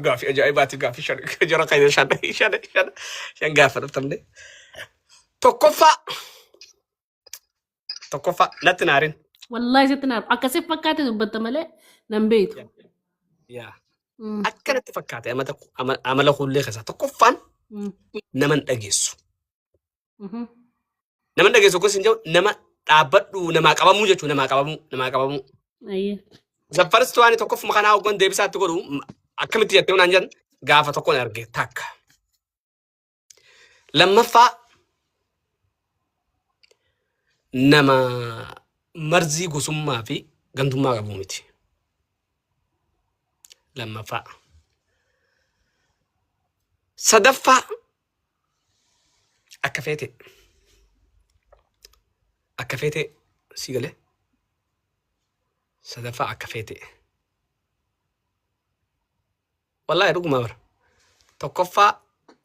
Gaaffii ajaa'ibaati gaaffii shan jara keenya shan shan shan shan gaafa dhuftamne. Tokkoffaa tokkoffaa natti naarin. Wallaahi sitti naaru akkasi fakkaate dubbatta malee nan beektu. Yaa. Mm, Akka natti fakkaate amala kullee keessaa tokkoffaan nama hin dhageessu. mhm. Nama hin dhageessu kun sin jedhu nama dhaabbadhu namaa qabamuu jechuudha namaa qabamuu namaa qabamuu. Ayyee. The first one tokkoffuma kanaa hoggan deebisaatti godhu akkamitti jettee naan jedhan gaafa tokkoon arge takka. Lammaffaa nama marzii gosummaa fi gandummaa qabu miti. Lammaffaa. Sadaffaa akka feete akka feete si galee sadaffaa akka feete. Wallaahi dhugumaa bara. Tokkoffaa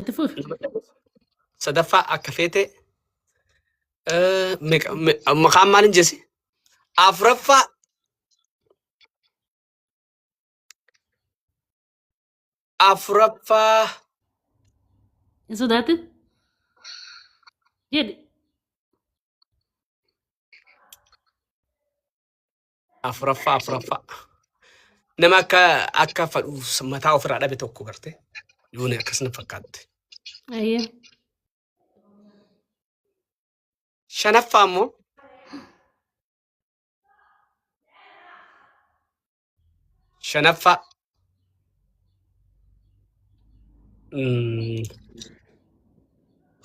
Itti fufi. sadaffaa akka feete maqaan maal hin jesi? Afuraffaa afuraffaa Hin sodaatin? Jedhi. Afuraffaa afuraffaa nama akka akka fadhu mataa ofirraa dhabe tokko garte yoone akkas na fakkaatte. Ayyee. Shanaffaa immoo shanaffaa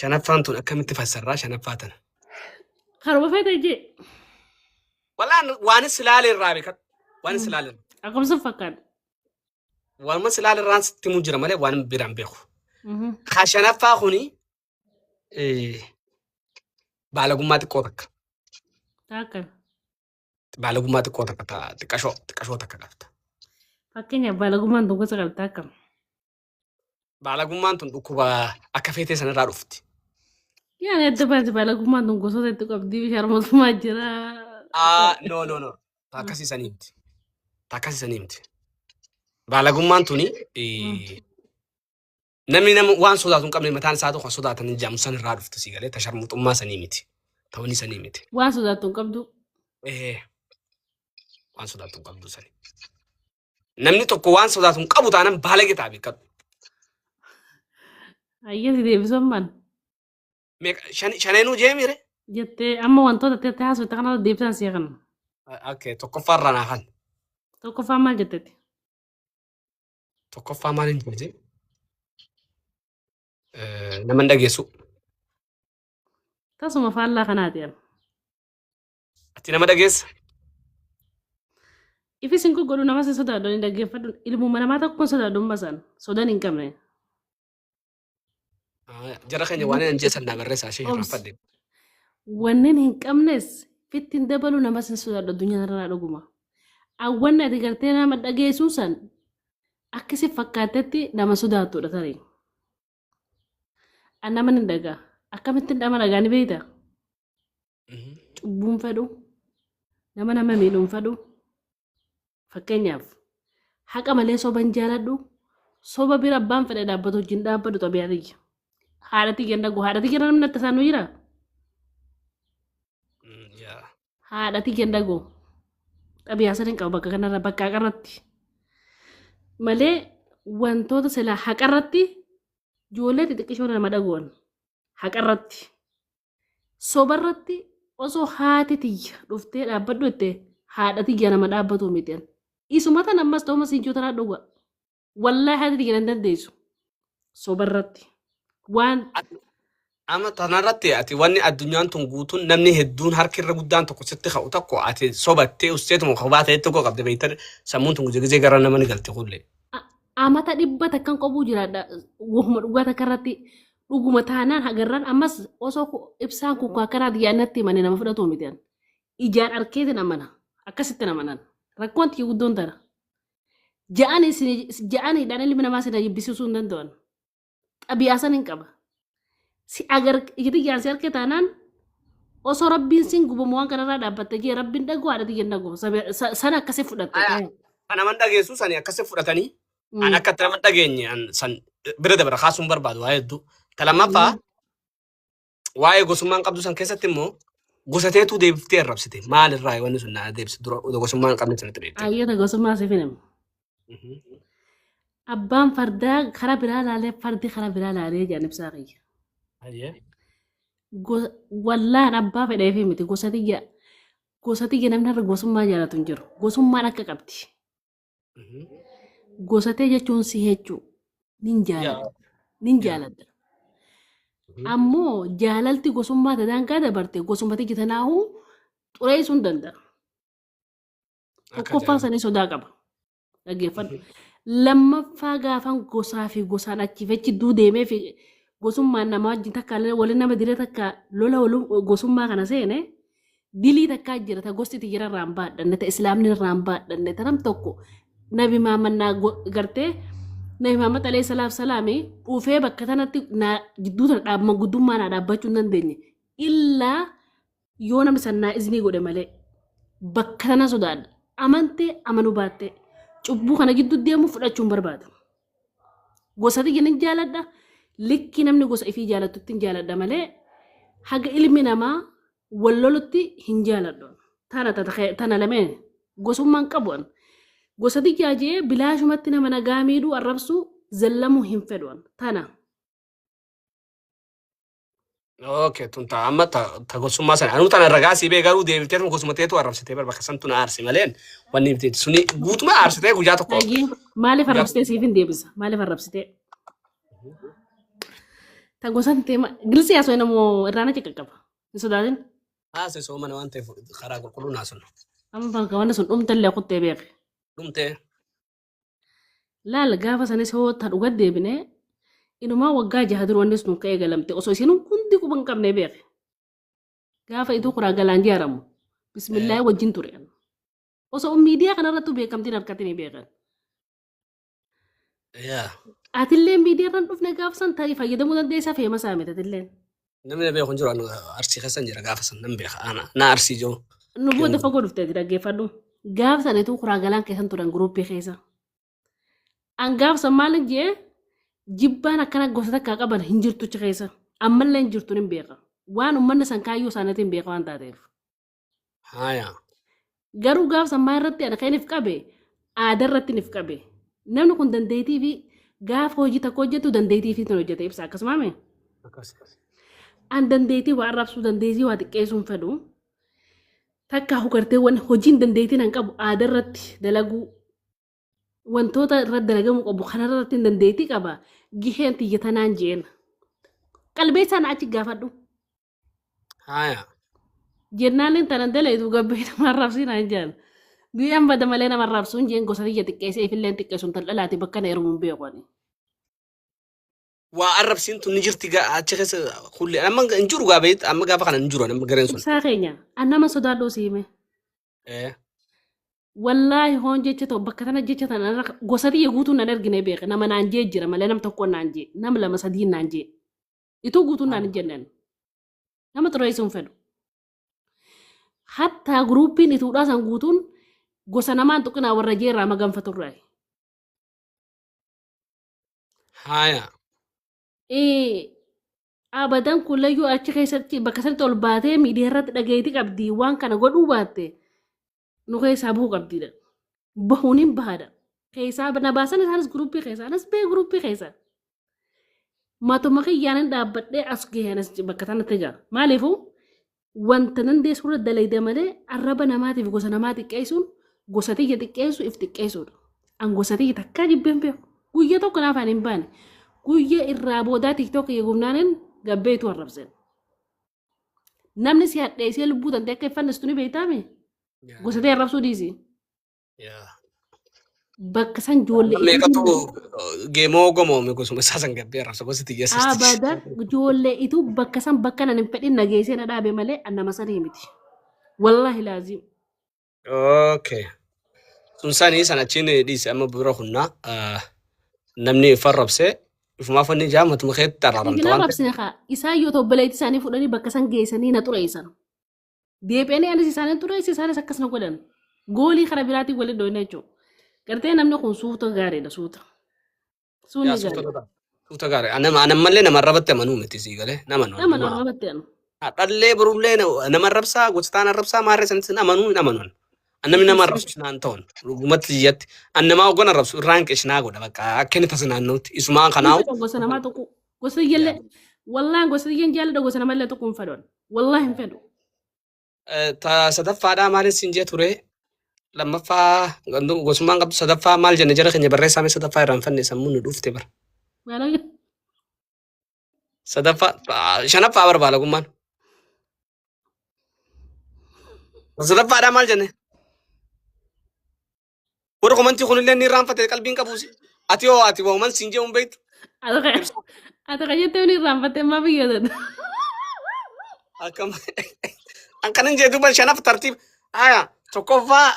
shanaffaan tun akkamitti fassarraa shanaffaa tana. Karuma feete jee. Wallaan waan silaale irraa beekadhu. Waan silaale irraa. Akkam sin fakkaata. Waanuma silaale irraan sitti himuu jira malee waan biraan beeku. Ka shanaffaa kuni baalagummaa xiqqoo takka. Taakka. Baalagummaa xiqqoo takka xiqqashoo xiqqashoo takka qabda. Fakkeenyaaf baalagummaan tun gosa qabda akkam. Baalagummaan tun dhukkuba akka feetee sanarraa dhufti. Yaani adda baasi baalagummaan tun gosoota hedduu qabdi sharmuutummaa jira. Ah, no, no, no. Akkasii sanii miti. Akkasii sanii miti. Baalagummaan tuni namni nama waan sodaatu hin qabne mataan isaa tokko sodaatan hin jaamu san irraa dhufti si galee tasharmuuxummaa sanii miti. Ta'uun sanii miti. Waan sodaattu hin qabdu. Waan sodaatu hin qabdu sanii. Namni tokko waan sodaatu hin qabu taanaan baalage ta'a beekadhu. Hayyee si deebisuun maal? Shaneenuu jeemire? Jettee amma wantoota itti haasofte kanarra deebisan si kana. Okay, tokkoffaa irraa naa kan. Tokkoffaa maal jettetti? Tokkoffaa maal hin jette? Nama hin dhageessu. Tasuma faallaa kanaati. Ati nama dhageessa? Ifis hin godhu namas hin sodaadhu hin dhaggeeffadhu ilmuma namaa tokko hin sodaadhu amma isaan sodaan hin qabne. Jara keenya waan hin jeessan naa barreessaa ishee irraanfadhe. Wanneen hin qabnes fitti hin dabalu namas hin sodaadhu addunyaa irraa dhuguma. Awwanni ati gartee nama dhageessuu san akkasi fakkaatetti nama sodaattudha tarii. An nama ni dhagaa. Akkamitti nama dhagaa ni beektaa? Cubbuun fedhu nama nama miidhuun fedhu fakkeenyaaf haqa malee soba hin jaaladhu soba bira abbaan fedhe dhaabbatu wajjin dhaabbatu xabiyaa tiyya. Haadha tiyya hin dhagu haadha tiyya namni akka isaan nu jira. Haadha tiyya hin dhagu xabiyaa san hin qabu bakka kanarra bakka haqarratti malee wantoota silaa haqarratti ijoollee xixiqqishoo nama dhaguun haqarratti. Sobarratti osoo haati tiyya dhuftee dhaabbadhu jette haadha tiyya nama dhaabbatu miti. An. Isuma tan ammas ta'uma siinchuu tanaa dhuga. Wallaahi haati tiyya nan dandeessu. Sobarratti. Waan Amma tanarratti ati wanni addunyaan tun guutuun namni hedduun harki irra guddaan tokko sitti ka'u tokko ati sobattee usteetuma kophaa ta'e tokko qabde beektan sammuun tun gizee gara nama ni galte kullee. Amata dhibba takkan qobuu jiraadha. Wahuma dhugaa takka irratti dhuguma taanaan hagarraan ammas osoo ibsaan kun akkanaati yaadnatti himanii nama fudhatu miti. Ijaan arkeetiin amana. Akkasitti amanan. Rakkoon tiyya guddoon tana. Ja'aniidhaan ilmi namaa sina jibbisiisuu hin danda'an. Xabi'aa san hin qaba. Si agar ija tiyyaan si arke taanaan osoo rabbiin sin gubamu waan kanarraa dhaabbatte jee rabbiin dhaguu haadha tiyya hin dhaguu. Sana akkasi fudhatte. Kan naman dhageessu sani akkasi fudhatanii an akka itti nama dhageenye an san bira dabra kaasuun barbaadu waa hedduu. Ta lammaffaa waa'ee gosummaan qabdu san keessatti immoo gosa teetuu deebiftee arrabsite maalirraa wanni sun naa deebise dura gosummaan hin qabne sanatti beekte. Ayyoota gosummaa siif hin himu. Abbaan fardaa karaa biraa laalee fardi karaa biraa laalee jedhan ibsaa kiyya. Wallaan abbaa fedheefi miti gosa tiyya gosa tiyya namni har'a gosummaa jaalatu hin jiru. Gosummaan akka qabdi. Gosatee jechuun si jechuu nin jaaladha. Nin jaaladha. Ammoo jaalalti gosummaa ta daangaa dabarte gosuma tiyya tanaahuu xureessuu hin danda'a. Tokkoffaa sanii sodaa qaba. Dhaggeeffadhu. Lammaffaa gaafan gosaa fi gosaan achii fi achi duu deemee fi gosummaan namaa wajjin takka waliin nama diree takka lola gosummaa kana seene dilii takkaa jira ta gosti tiyya irraa hin baadhanne ta islaamni irraa hin baadhanne ta nam tokko nabi maamannaa gartee nabi Muhammad alayhi salaaf salaami dhufee bakka tanatti naa jidduu tana dhaabma guddummaa naa dhaabbachuu hin dandeenye illaa yoo namni san naa iznii godhe malee bakka tana sodaadha. Amantee amanuu baattee cubbuu kana gidduu deemuu fudhachuu hin barbaadu. Gosa tiyya nin jaaladha. Likki namni gosa ifii jaalattutti hin jaaladha malee haga ilmi namaa wal lolutti hin jaaladhu. Tana tana lameen gosummaan qabu an. Gosa tiyyaa jee bilaashumatti nama nagaa miidhuu arrabsuu zallamuu hin fedhu an. Tana. Okay, tun ta amma ta ta gosummaa sana anuu tana ragaa sii bee garuu deebitee tun gosuma teetu arrabsitee bar bakka santu na aarse maleen wanni miti suni guutuma aarsitee guyyaa tokko Hayyee maaliif guyyaa arrabsitee siif hin deebisa? Maaliif arrabsitee? Ta gosan teema gilsi haasoo namoo irraan achi qaqqaba. Hin sodaatin. Haase soomana waan ta'eef karaa qulqulluun haasofna. Amma bakka wanni sun dhumtallee kuttee beeke. Dhumtee. Laal gaafa sanis hoo ta dhuga deebine inumaa waggaa jaha dura wanni sun ka eegalamte osoo isin hundi quba hin qabne beeke. Gaafa ituu kuraa galaan jaaramu bismillaahi wajjin ture. Osoo miidiyaa kanarrattuu beekamtiin harkatti ni beekan. Yaa. Atillee miidiyaa irra hin dhufne gaafa san tarii fayyadamuu dandeessaa feemasaa miti atilleen. Namni na beeku hin jiru anu arsii keessa hin jira gaafa san nan beeka ana na arsii jiru. Nu booda fagoo dhufte ati dhaggeeffadhu. Gaafa san ituu kuraa galaan keessan turan guruuppii keessa. An gaafa san maalin jee jibbaan akkana gosa takkaa qaban hin jirtu achi keessa. Ammallee hin jirtu hin beeka. Waan uummanni san kaayyoo isaaniitiin beeka waan taateef. Haaya. Garuu gaaf san maa irratti ani kan if qabe aadaa irratti if qabe. Namni kun dandeettii fi gaafa hojii tokko hojjetu dandeettii fi hojjete ibsa akkasuma mee. Akkas. An dandeettii waa arrabsuu dandeettii waa xiqqeessuu hin fedhu. Takka hugartee waan hojiin dandeettiin an qabu aadaa irratti dalaguu wantoota irratti dalagamuu qabu kanarratti hin dandeettii qaba giheen tiyya tanaan jeen. Qalbeessaan achi gaafadhu. Haaya. Jennaan tanan daleetu gabbee nama arrabsiin aan jedhan. Guyyaan bada malee nama arrabsuun jeen gosa tiyya xiqqeessee ifillee xiqqeessuun tan dhalaate bakka na heerumuun beeku ani. Waa arrabsiin tun ni jirti achi keessa kulli amma hin jiru gaa beektu amma gaafa kana hin jiru amma gareen sun. Ibsaa keenya an nama sodaadhoo si hime. Wallaahi hoon jecha ta'u bakka tana jecha tana irra gosa tiyya guutuun nan ergine beeke nama naan jee jira malee nam tokko naan jee nam lama sadii naan jee ituu guutuun naan hin jenneen. Nama xureessuu hin fedhu. Hattaa guruuppiin ituudhaa san guutuun gosa namaan tuqinaa warra jeerraa maganfaturraa. Haaya. Abadan kullayyuu achi keessatti bakka sanitti ol baatee miidiyaa irratti dhageetii qabdi waan kana godhuu baatte nu keessaa bahuu qabdiidha. Bahuun hin bahaadha. Keessaa na baasan isaanis guruppii keessaa anas bee guruppii keessaa. Matuma kiyyaan hin dhaabbadhee as gahee anas bakka tanatti ga'a. Maaliifuu wanta dandeessu irra dalayda malee arraba namaatiif gosa namaa xiqqeessuun gosa tiyya xiqqeessu if xiqqeessuudha. An gosa tiyya takkaa jibbeen beeku. Guyyaa tokko naaf ani hin baane. Guyyaa irraa boodaa tiktok eegumnaanin Gabbeetu arrabseen. Namni si hadheessee lubbuu tantee akka hin fannistu ni beektaami. Gosa ta'e arrabsuu dhiisi. Bakka san ijoollee Meeqatu geemoo gomoome gosuma isaa san gabbee arrabsa gosi xiyyeessiti. Abadan ijoollee ituu bakka san bakka nan hin fedhin nageessee na dhaabe malee an nama sanii miti. Wallaahi laaziim. Okay. Sun sanii san achiin dhiise amma bira hunnaa namni if arrabsee ifumaaf wanni ijaa matuma keetti araaramta Hin waan ta'eef. arrabsine kaa isaan yoo ta'u obboleettii isaanii fudhanii bakka san geessanii na xureessan. Deebi'anii anis isaanii xureesse isaanis akkas na godhan. Goolii karaa biraatiin waliin dhoofne jechuudha. Gartee namni kun suuta gaariidha suuta. Suunni Yaa suuta gaariidha. godha. Suuta gaarii. Anammallee nama arrabatti amanuu miti sii galee nama Nama nama. arrabatti anu. Dhallee borullee nama arrabsaa gostaan arrabsaa maarree sanis hin amanuu hin amanuun. Namni nama arrabsu naan ta'un dhugumatti jiyyatti. Annamaa ogon arrabsu irraan qishnaa godha bakka akka inni tasa naannootti isumaan kanaawu. Gosa namaa tuqu. Gosa iyyallee wallaan gosa iyyan jaalladha gosa namallee tuquu hin fedhan. Wallaahi hin fedhu. Ta sadaffaadhaa maalin siin jee ture lammaffaa gosummaan qabdu sadaffaa maal jenne jara keenya barreessaa mee sadaffaa irraanfanne sammuu nu dhufte bara. Maal Sadaffaa shanaffaa barbaada gummaan. Sadaffaadhaa maal jenne? Warri komantii kunillee ni irraanfate qalbiin qabuusi. Ati hoo ati wahuman siin jee hin beektu. Ati kan jettee ni irraanfatte ammaa biyya sana. Akkam akkanan jee duuba shanaff tartiib. Aya tokkoffaa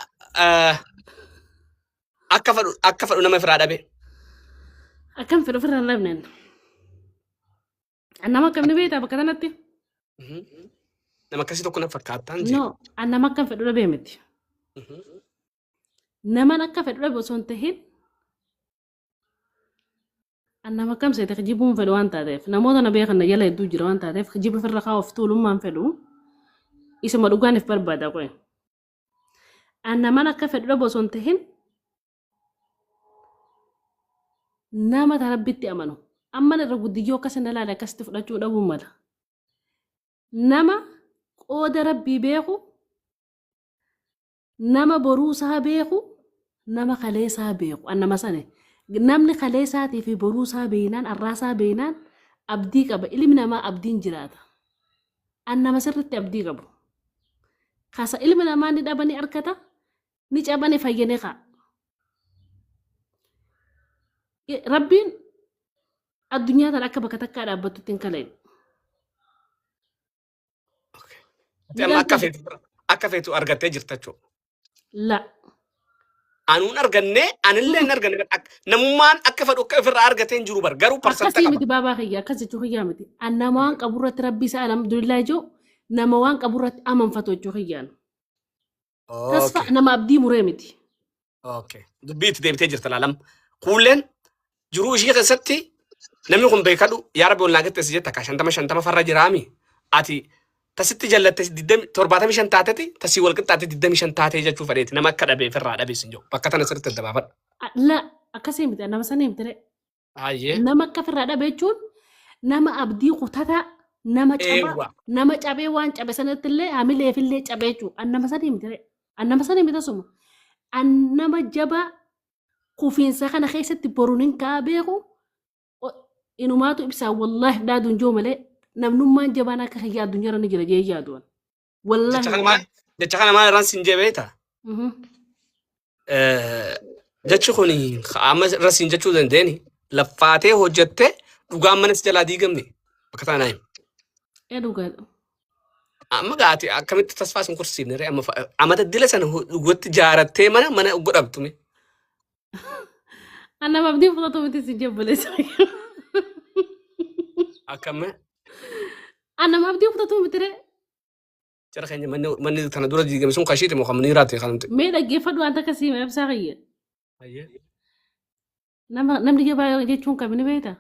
akka fedhu nama firaa dhabe. Akkam fedhu ofirraa hin dhabneen. Nama akkam ni beektaa bakka kanatti? Nama akkasii tokko na fakkaattaan jee. No, nama akkam fedhu dhabee miti. Naman akka fedhu dhabe osoo hin tahin nama akkam seete kijibuun fedhu waan taateef namoota na beekan na jala hedduu jira waan taateef kijiba ofirra kaa'uuf tuulummaan fedhu isuma dhugaaniif barbaada qoe. Naman akka fedhu dhabe osoo hin tahin nama ta rabbitti amanu amman irra guddiyyoo akkas na ilaale akkasitti fudhachuu dhabuu mala. Nama qooda rabbii beeku nama boruusaa beeku nama kaleessaa beeku an nama sani namni kaleessaatii fi boruusaa beeynaan arraasaa beeynaan abdii qaba ilmi namaa abdiin jiraata an nama sirritti abdii qabu kasa ilmi namaa ni dhaba ni arkata ni caba ni fayyane ka'a rabbiin addunyaa tana akka bakka takkaa dhaabbattutti hin kalayin. Ati amma akka feetu argattee jirta jechuudha. La. Anuun arganne anillee hin arganne namummaan akka fedhu akka ofirraa argatee hin jiru bar garuu parsanta Akkasii qaba. miti baabaa kiyya akkas jechuu kiyyaa miti. An nama waan qabu irratti rabbi isaa alhamdulillah jechuu nama waan qabu irratti amanfatu jechuu kiyyaan. Tasfa nama abdii muree miti. Okay. Dubbii itti deebitee jirta laalam. Kuulleen jiruu ishee keessatti namni kun beekadhu yaa rabbi ol naa qixxeessi jetta akka 50 50 farra jiraami. Ati tasitti jallatte 75 taateti tasii wal qixxaate 25 taatee jechuu fedheeti nama akka dhabee ofirraa dhabees hin jiru. Bakka tana sirriitti adda baafadhu. La akkasii miti nama sanii miti ree. Baay'ee. Nama akka ofirraa dhabe jechuun nama abdii kutataa nama cabaa Eewwa. nama cabee waan cabe sanatti illee hamileef illee cabee jechuudha. An nama sanii miti ree. An nama sanii miti asuma. An nama jabaa kufiinsa kana keessatti boruun hin ka'aa beeku inumaatu ibsaa wallaahi dhaaduun jiru malee namnummaan jabaan akka kiyyaa addunyaarra ni jira jee yaaduun. Wallaahi. Jecha kana maal irraan siin jee beektaa? Jechi kun amma irra siin jechuu dandeeni laffaatee hojjettee dhugaan mana si jalaa diigamne bakka tana naa himi. Ee dhugaadha. Amma gaati akkamitti tasfaa sin kursiifne ree amma amata dila sana dhugatti jaarattee mana godhamtume. An nama abdii fudhatu miti si jabboleessa. Akkam An nama abdii fudhatu miti ree. Jara keenya manni kana dura diigame sun kashiiti moo kan maniiraati kan nuti. Mee dhaggeeffadhu waan takka siima ibsaa kiyya. Nama namni jabaa jechuun kami ni beektaa?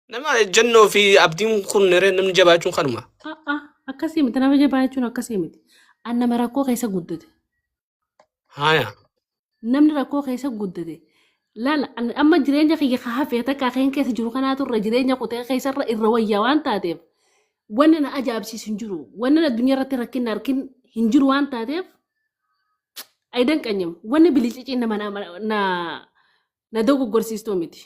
Nama ejjennoo fi abdiin kun ree namni jabaa jechuun kanuma. Akkasii miti nama jabaa jechuun akkasii miti. An nama rakkoo keessa guddate. Haaya. Namni rakkoo keessa guddate. Laala amma jireenya kiyya ka hafee takka kan keessa jiru kanaatu irra jireenya kutee keessa irra irra wayyaa waan taateef wanni na ajaa'ibsiisu hin jiru. Wanni addunyaa irratti rakkinna arkin hin jiru waan taateef ayidan qanyam wanni bilicicii nama na na dogoggorsiistuu miti.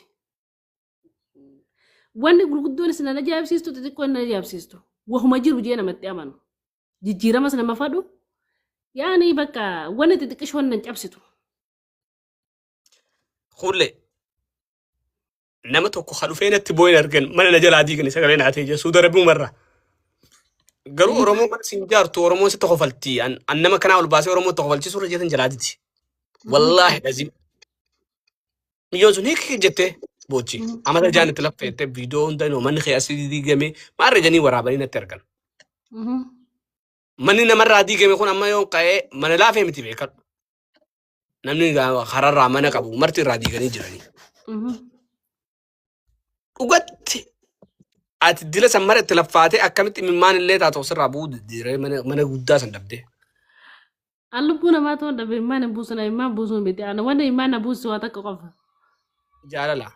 Wanni gurguddoon isin na ajaa'ibsiistu, xixiqqoon na ajaa'ibsiistu. Wahuma jiru jee namatti amanu. Jijjiiramas nama fadhu. Yaani bakka wanni xixiqqishoon nan cabsitu. Kulle nama tokko ka dhufee natti boo'in argan mana na jalaa diigani sagalee naa ta'e Suuda Arabiyaa marra. Garuu Oromoo mana siin jaartu Oromoon sitti kofalti. An nama kanaa ol baasee Oromoo itti kofalchiisuu irra jeetan jalaa didi. Wallaahi lazim. Miyyoon sun hiikii jettee boochi. Amata jaan itti laffeettee viidiyoo hunda inoo manni kee asii diigame maarra janii waraabanii natti argan. Manni namarraa diigame kun amma yoo ka'ee mana laafee miti beekadhu. Namni kararraa mana qabu marti irraa diiganii jiranii. Dhugatti ati dila san mara itti laffaatee akkamitti imimmaan illee taatu sirraa bu'uu diddiiree mana guddaa san dhabdee. An lubbuu namaa ta'uun dhabe immaan hin buusu na immaan buusuu miti. Ana wanni immaan na buusu waa takka qofa. Jaalala.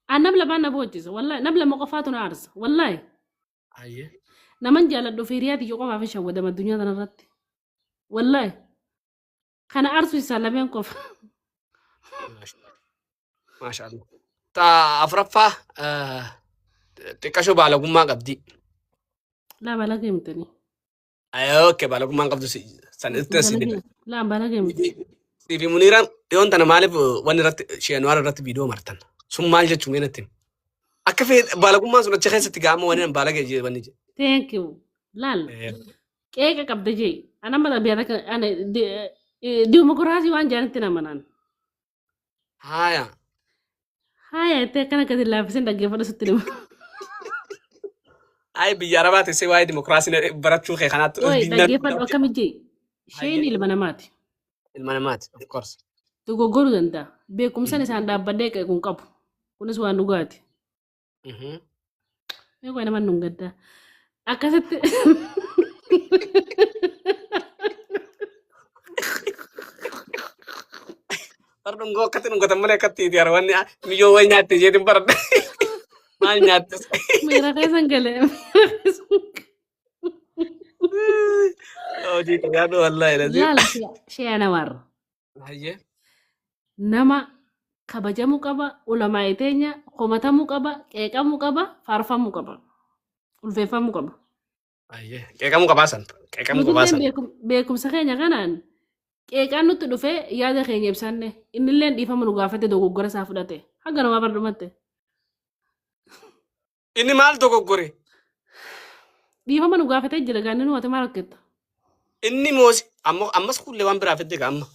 An nam lamaan na boochisa. Wallaahi nam lama qofaatu na aarsa. Wallaahi. Ayyee. Naman jaaladhu fi hiriyaa tiyya qofaaf hin shawwadama addunyaa tanarratti. Wallaahi. Kana aarsu isaa lameen qofa. Maasha Allah. Ta afuraffaa xiqqashoo baalagummaa qabdi. Laa balagee mitanii. Okay, baalagummaan qabdu san itti si dida. Laa balagee miti. Siifi Muniiraan dhiyoon tana maaliif wanni irratti sheenwaar irratti viidiyoo martan? Sun maal jechuun mee natti himi. Akka fee baalagummaan sun achi keessatti gaama wanni nan baalagee jee wanni jee. Thank you. Laal. Qeeqa qabda jee. Ana amma biyya takka ana diimokiraasii waan jaanitti nama naan. Haaya. Haaya jettee akkana gadi laafiseen dhaggeeffadhu sitti hima. Ay biyya Arabaa teessee waa'ee dimokiraasii barachuu kee kanaatti Oi diinaan dhaggeeffadhu akkami jee. Isheen Hayyee. ilma namaati. Ilma namaati, of course. Dogoggoruu danda'a. Beekumsan isaan dhaabbadhee qeequ hin qabu. Kunis waan dhugaati. Mee qoy nama nun gaddaa. Akkasitti Bar dhungoo akkatti dhungatan malee akkatti itti hara wanni miyyoo wayi nyaatte jeetiin baradhe. Maal nyaattes? Miira keessan galee. Miira keessan Hojii qabaadhu wallaahi lazii. Laala shee anawar. Hayyee. Nama kabajamuu qaba, ulamaa'ii teenya komatamuu qaba, qeeqamuu qaba, faarfamuu qaba, ulfeeffamuu qaba. Hayyee. Qeeqamuu qabaa san. Qeeqamuu qabaa Nutilleen san. beekumsa keenya kanaan qeeqaan nutti dhufee yaada keenya ibsanne innilleen dhiifama nu gaafate dogoggora isaa fudhate haga namaa bardhumatte. Inni maal dogoggore? Dhiifama nu gaafatee jira gaanni nu ati maal hojjetta? Inni moosi ammoo ammas kullee waan biraa fidde amma.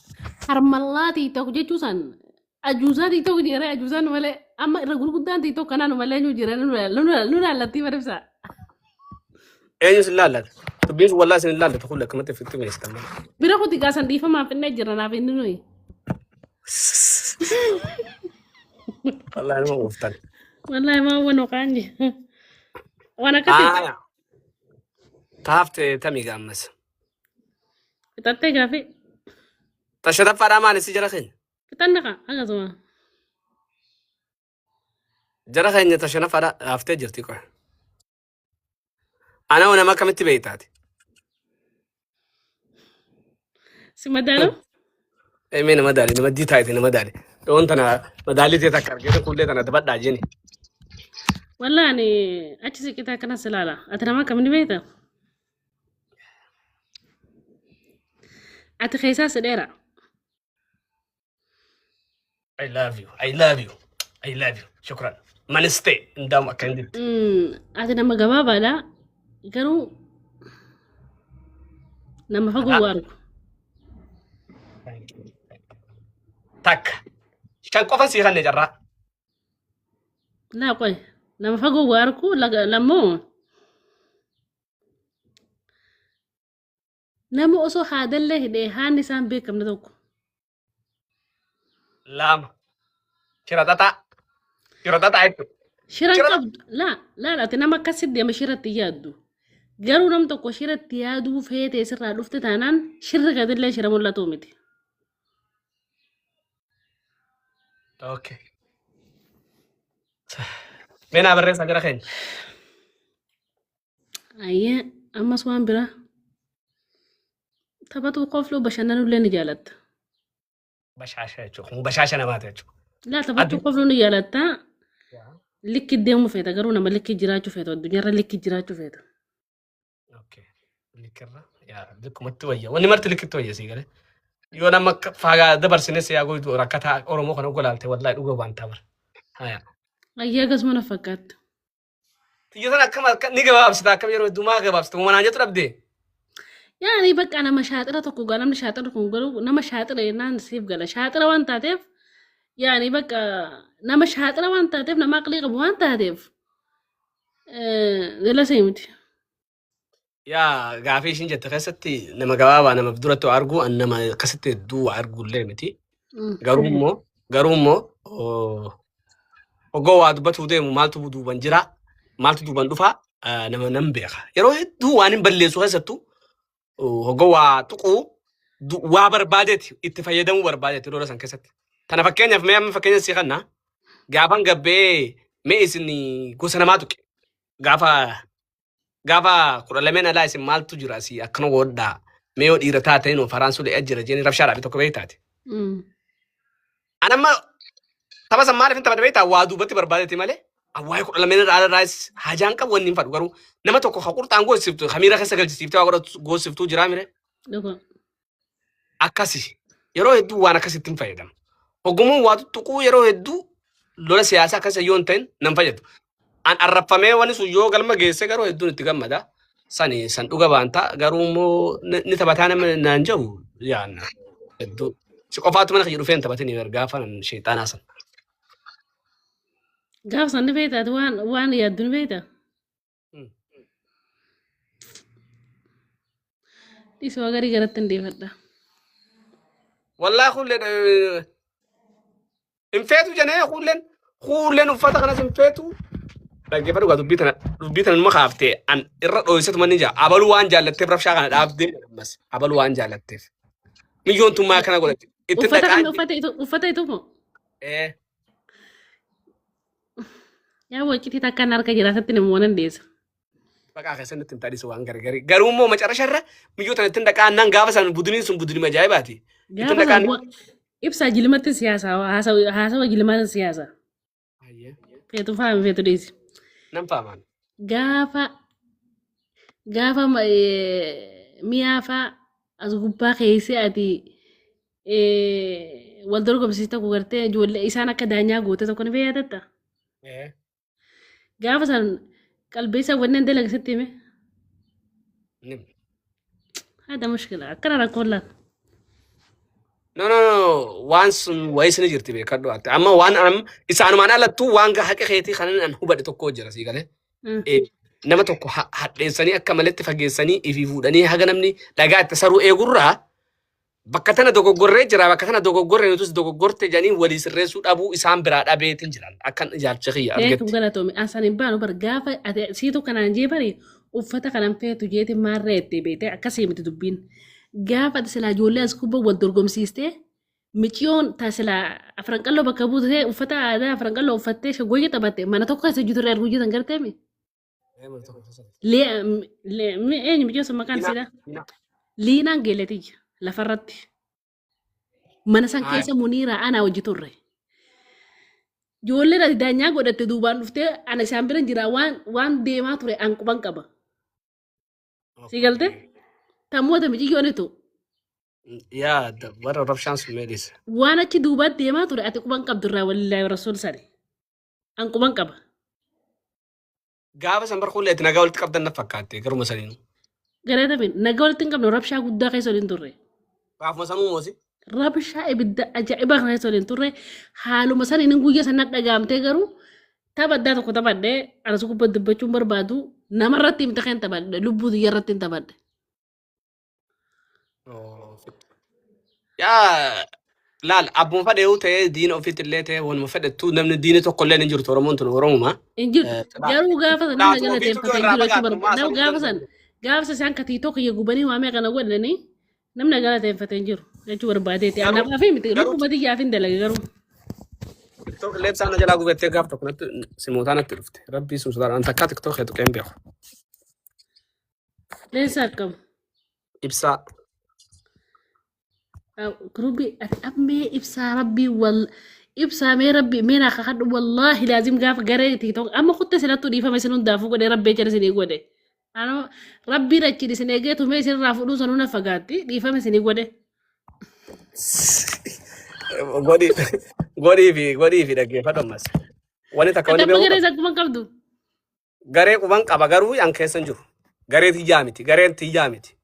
Harmallaa TikTok jechuu san ajuusaa TikTok jedhee ajuusaa nu malee amma irra gurguddaan TikTok kanaa nu malee nu jira nu laallattii baribsa. Eenyu sin laallata? Dubbiin sun wallaa sin hin laallatu kulle akkamatti fitti meestan malee. Bira kuti gaasan dhiifamaaf finnee jira naaf inni nuyi. Wallaahi nama ooftan. Wallaahi maa waan oqaan je. Waan akkasii. Haaya. Taafte tamii gaammas. Fixattee gaafii. Ta shanaffaadhaa maali si jara keenya? Fixanna kaa akkasuma. Jara keenya ta shanaffaadhaa haaftee jirti qofa. Ana hoo nama akkamitti beektaati? Si madaalu? Mee nama daali nama diitaayiti nama daali. Yoon tana madaalii ta'e takka argite kullee tana dabadhaa jeni. Wallaahi ani achi siqitaa akkanas ilaala. Ati nama akkam ni beekta? Ati keessaa si dheera. I love you. I love you. I love you. Shukran. Maniste indaamu akka hin jirtu. Ati nama gabaabaadha. Garuu nama fagoo waa argu. Takka. Shan qofa sii kanne carraa. Laa qoy. Nama fagoo waa argu lammoo nama osoo haadallee hidhee haanni isaan beekamne tokko. Lama. Shira xaxaa. Shira xaxaa jechuudha. Shiran Shira qabdu. Laa laa ati nama akkasitti deema shiratti yaaddu. Garuu nam tokko shiratti yaaduu feetee sirraa dhufte taanaan shirri gadillee shira mul'atu miti. Okay. Mee naa barreessaa jara keenya. Ayyee ammas waan biraa. Taphatuu kofluu bashannanullee ni jaalatta. Bashaasha jechuudha. Kun bashaasha namaati jechuudha. Laa taphachuu kofluu ni jaalatta. Likki deemuu feeta garuu nama likki jiraachuu feetu addunyaarra likki jiraachuu feeta. Okay. Likkirra yaa likkumatti wayya. Wanni marti likkitti wayya sii galee. Yoo nama akka faagaa dabarsines yaa goytu rakkataa Oromoo kana golaalte wallahi dhuga waan tabar. Haya. Ayyaa akkasuma na fakkaatti. Tiyya sana akkam akka ni gabaabsita akkam yeroo hedduu maa gabaabsita uumanaan jettu dhabdee. Yaani bakka nama shaaxira tokko gaa namni shaaxirri kun garuu nama shaaxira jennaan siif gala. Shaaxira waan taateef yaani bakka nama shaaxira waan taateef nama aqlii qabu waan taateef jalasee miti. Yaa gaafii ishiin jette keessatti nama gabaabaa nama duratti waa argu an nama akkasitti hedduu waa arguu illee miti. Garuu immoo hoggoo waa dubbatuu deemu maaltu duuban jira maaltu duuban dhufa nama nan beeka. Yeroo hedduu waan hin balleessu keessattuu hoggoo waa tuquu waa barbaadeeti itti fayyadamuu barbaadeeti lola san keessatti. Tana fakkeenyaaf mee amma fakkeenya sii kanna gaafan gabbee mee isin gosa namaa tuqe gaafa 12 alaa isin maaltu jira asii akkana godhaa mee yoo dhiira taate noo faraan sulee jira jeni rabshaa dhaabe tokko beektaati. An amma tapha san maaliif hin taphate beektaa waa duubatti barbaadeeti malee waa'ee 12 alaa irraas hajaan qabu wanni hin fadhu garuu nama tokko ka qurxaan goosiftu hamiira keessa galchisiiftee waa godhatu goosiftuu jiraa mire Dhuga. Akkasi yeroo hedduu waan akkasitti hin fayyadamu. Ogummaan waa tuttuquu yeroo hedduu lola siyaasaa akkasa yoo hin ta'in nan fayyadu. An arrabfamee wanni sun yoo galma geesse garuu hedduun itti gammada. Sani san dhuga baanta garuu immoo ni taphataa nama naan jedhu yaanna hedduu. Si qofaatu mana kiyya dhufee hin taphatin gaafa sheexaanaa san. Gaafa san ni beektaa ati waan yaaddu ni beektaa? Dhiisuu garii garatti hin deefadha. Wallaahi kulleen hin feetu jenee kulleen uffata kanas hin feetu. Dhaggeeffadhu gaa dubbii tana numa kaaftee an irra dhooysetu manni jaa abaluu waan jaallatteef rabshaa kana dhaabdee ammas abaluu waan jaallatteef. Miyyoon tummaa kana godhate. Itti Uffata dhaqaa. kam uffata itu moo? Eh. Yaa wacitii takkaan harka jiraatatti nama waan dandeessa. Baqaa keessatti hin taadhisu waan gargari. Garuu immoo macarasha irra miyyoo tana ittiin dhaqaa annaan gaafa san buduniin sun budunii ajaa'ibaati. Ittiin Gaafa dhaqaan. san ibsaa jilmatti siyaasaa haasawa jilmaata siyaasaa. Feetu faami feetu dhiisi. Nan faamaan. Gaafa mi'aa faa as gubbaa keessee ati wal dorgomsiiste tokko gartee ijoollee isaan akka daanyaa goote tokko ni fayyadatta. Gaafa san qalbeessa wanneen dalaga sitti hime. Nim. Haadha mushkila akkana rakkoon laata. No, no, no, waan sun wayii ni jirti beekadhu ati. Amma waan isaanumaan alattuu waan haqa keetii kan an hubadhe tokko jira sii galee. Nama tokko hadheessanii akka malatti fageessanii ifii fuudhanii haga namni dhagaa itti saruu eegurraa bakka tana dogoggorree jira bakka tana dogoggorree nutis dogoggorte jedhanii walii sirreessuu dhabuu isaan biraa dhabeetiin jiran akkan ijaarcha kiyya Beekum argetti. galatoomi. Asan hin baanu bar gaafa ati siitu kanaan jee bari uffata kanan feetu jeeti maarree itti beekte akkasii miti dubbiin. Gaafa ati silaa ijoollee as gubbaa wal dorgomsiistee miciyoon ta silaa afran qalloo bakka buutee uffata aadaa afran qalloo uffattee shaggooyyee taphatte mana tokko keessa hojjetu irraa arguu jirtan garteemi. Eenyu miciyoon sun maqaan isiidha? Liinaan geelletiyya lafarratti. Mana san keessa Muniiraa anaa hojii turre. Ijoolleen ati daanyaa godhatte duubaan dhuftee ana isaan bira jira waan deemaa ture an quban qaba. Si galte? Tammoota miciyyoon itu Yaa warra rabshaan sun meedhise. Waan achi duubaan deemaa ture ati quban qabdu irraa wallaahi rasuul sani. An quban qaba. Gaafa san barkuullee itti nagaa walitti qabdan na fakkaatte garuma saniinu. Galatame nagaa walitti hin qabnu rabshaa guddaa keessa waliin turre. Gaafuma sanuu moosi. Rabshaa ibidda ajaa'ibaa kana keessa waliin turre haaluma san inni guyyaa sana dhagaamtee garuu tapha addaa tokko taphadhee anas gubbaa dubbachuun barbaadu namarratti himte kan taphadhe lubbuu xiyya irratti hin taphadhe. Yaa laal abbuma fedhe ta'ee diina ofiitti illee ta'ee wanuma fedhettu namni diini tokko illee hin jirtu Oromoon tun Oromuma. Hin jirtu. Garuu gaafa san nama Laatuma ofiitu galateeffate hin irraa jiru jechuu fagaatu barbaada. maa Gaafa san isaan katii tokko gubanii waamee kana godhanii namni galateeffate hin jiru jechuu barbaadeeti. Namaaf miti lubbuma xiyyaaf hin dalage garuu. TikTok illee ibsaan na jalaa gubattee gaaf tokko natti simootaa natti dhufte. Rabbii sun sodaadhaan takkaa TikTok kee tuqeen beeku. Leensa akkam. Ibsaa. Rubi ati ammee ibsaa rabbii wal Ibsaa mee rabbi mee naa kakadhu, wallaahi laazim gaafa garee TikTok amma kutte sinattu dhiifama isin hundaafuu godhe, rabbee jala isinii godhe. Anoo rabbiin achiin isin eegee tumee isinirraa fudhuu sanuu na fagaatti, dhiifama isinii godhe. Godhii godhii fi godhii fi dhaggeeffadhu ammas. Wanni takka wanni Adabba beekuu garee qabdu. isa quban qabdu. Garee quban qaba garuu an keessa hin jiru. Garee tiyyaa miti. Gareen tiyyaa miti.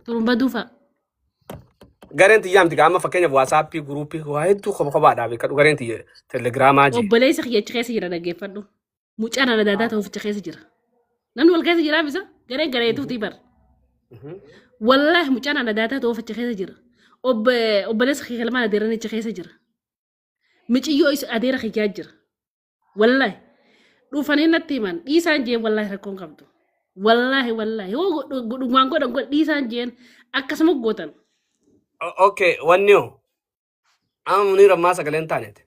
Turumba duufa. Gareen tiyyaa miti. Amma fakkeenyaaf WhatsAppii guruupii waa hedduu kopha kophaadhaa beekadhu, gareen tiyya Telegramaa jee. Obboleessa kiyya achi keessa jira, dhaggeeffadhu. Mucaan ana daadaa ta'uuf achi keessa jira. Namni wal keessa jiraa bisa gareen gareetuutii bar. Wallaahi mucaan ana daadaa ta'uuf achi keessa jira. Obboleessa kiyya ilmaan adeeran achi keessa jira. Miciyyoo isa adeera kiyyaa jira. Wallaahi dhufanii natti himan, dhiisaan jeen, wallaahi rakkoon qabdu. Wallaahi wallaahi yoo dhugumaan godhan godhe, dhiisaan jeen, akkasuma gootan. Okay, wanni hoo amma Muniir ammaa sagalee hin taaneeti.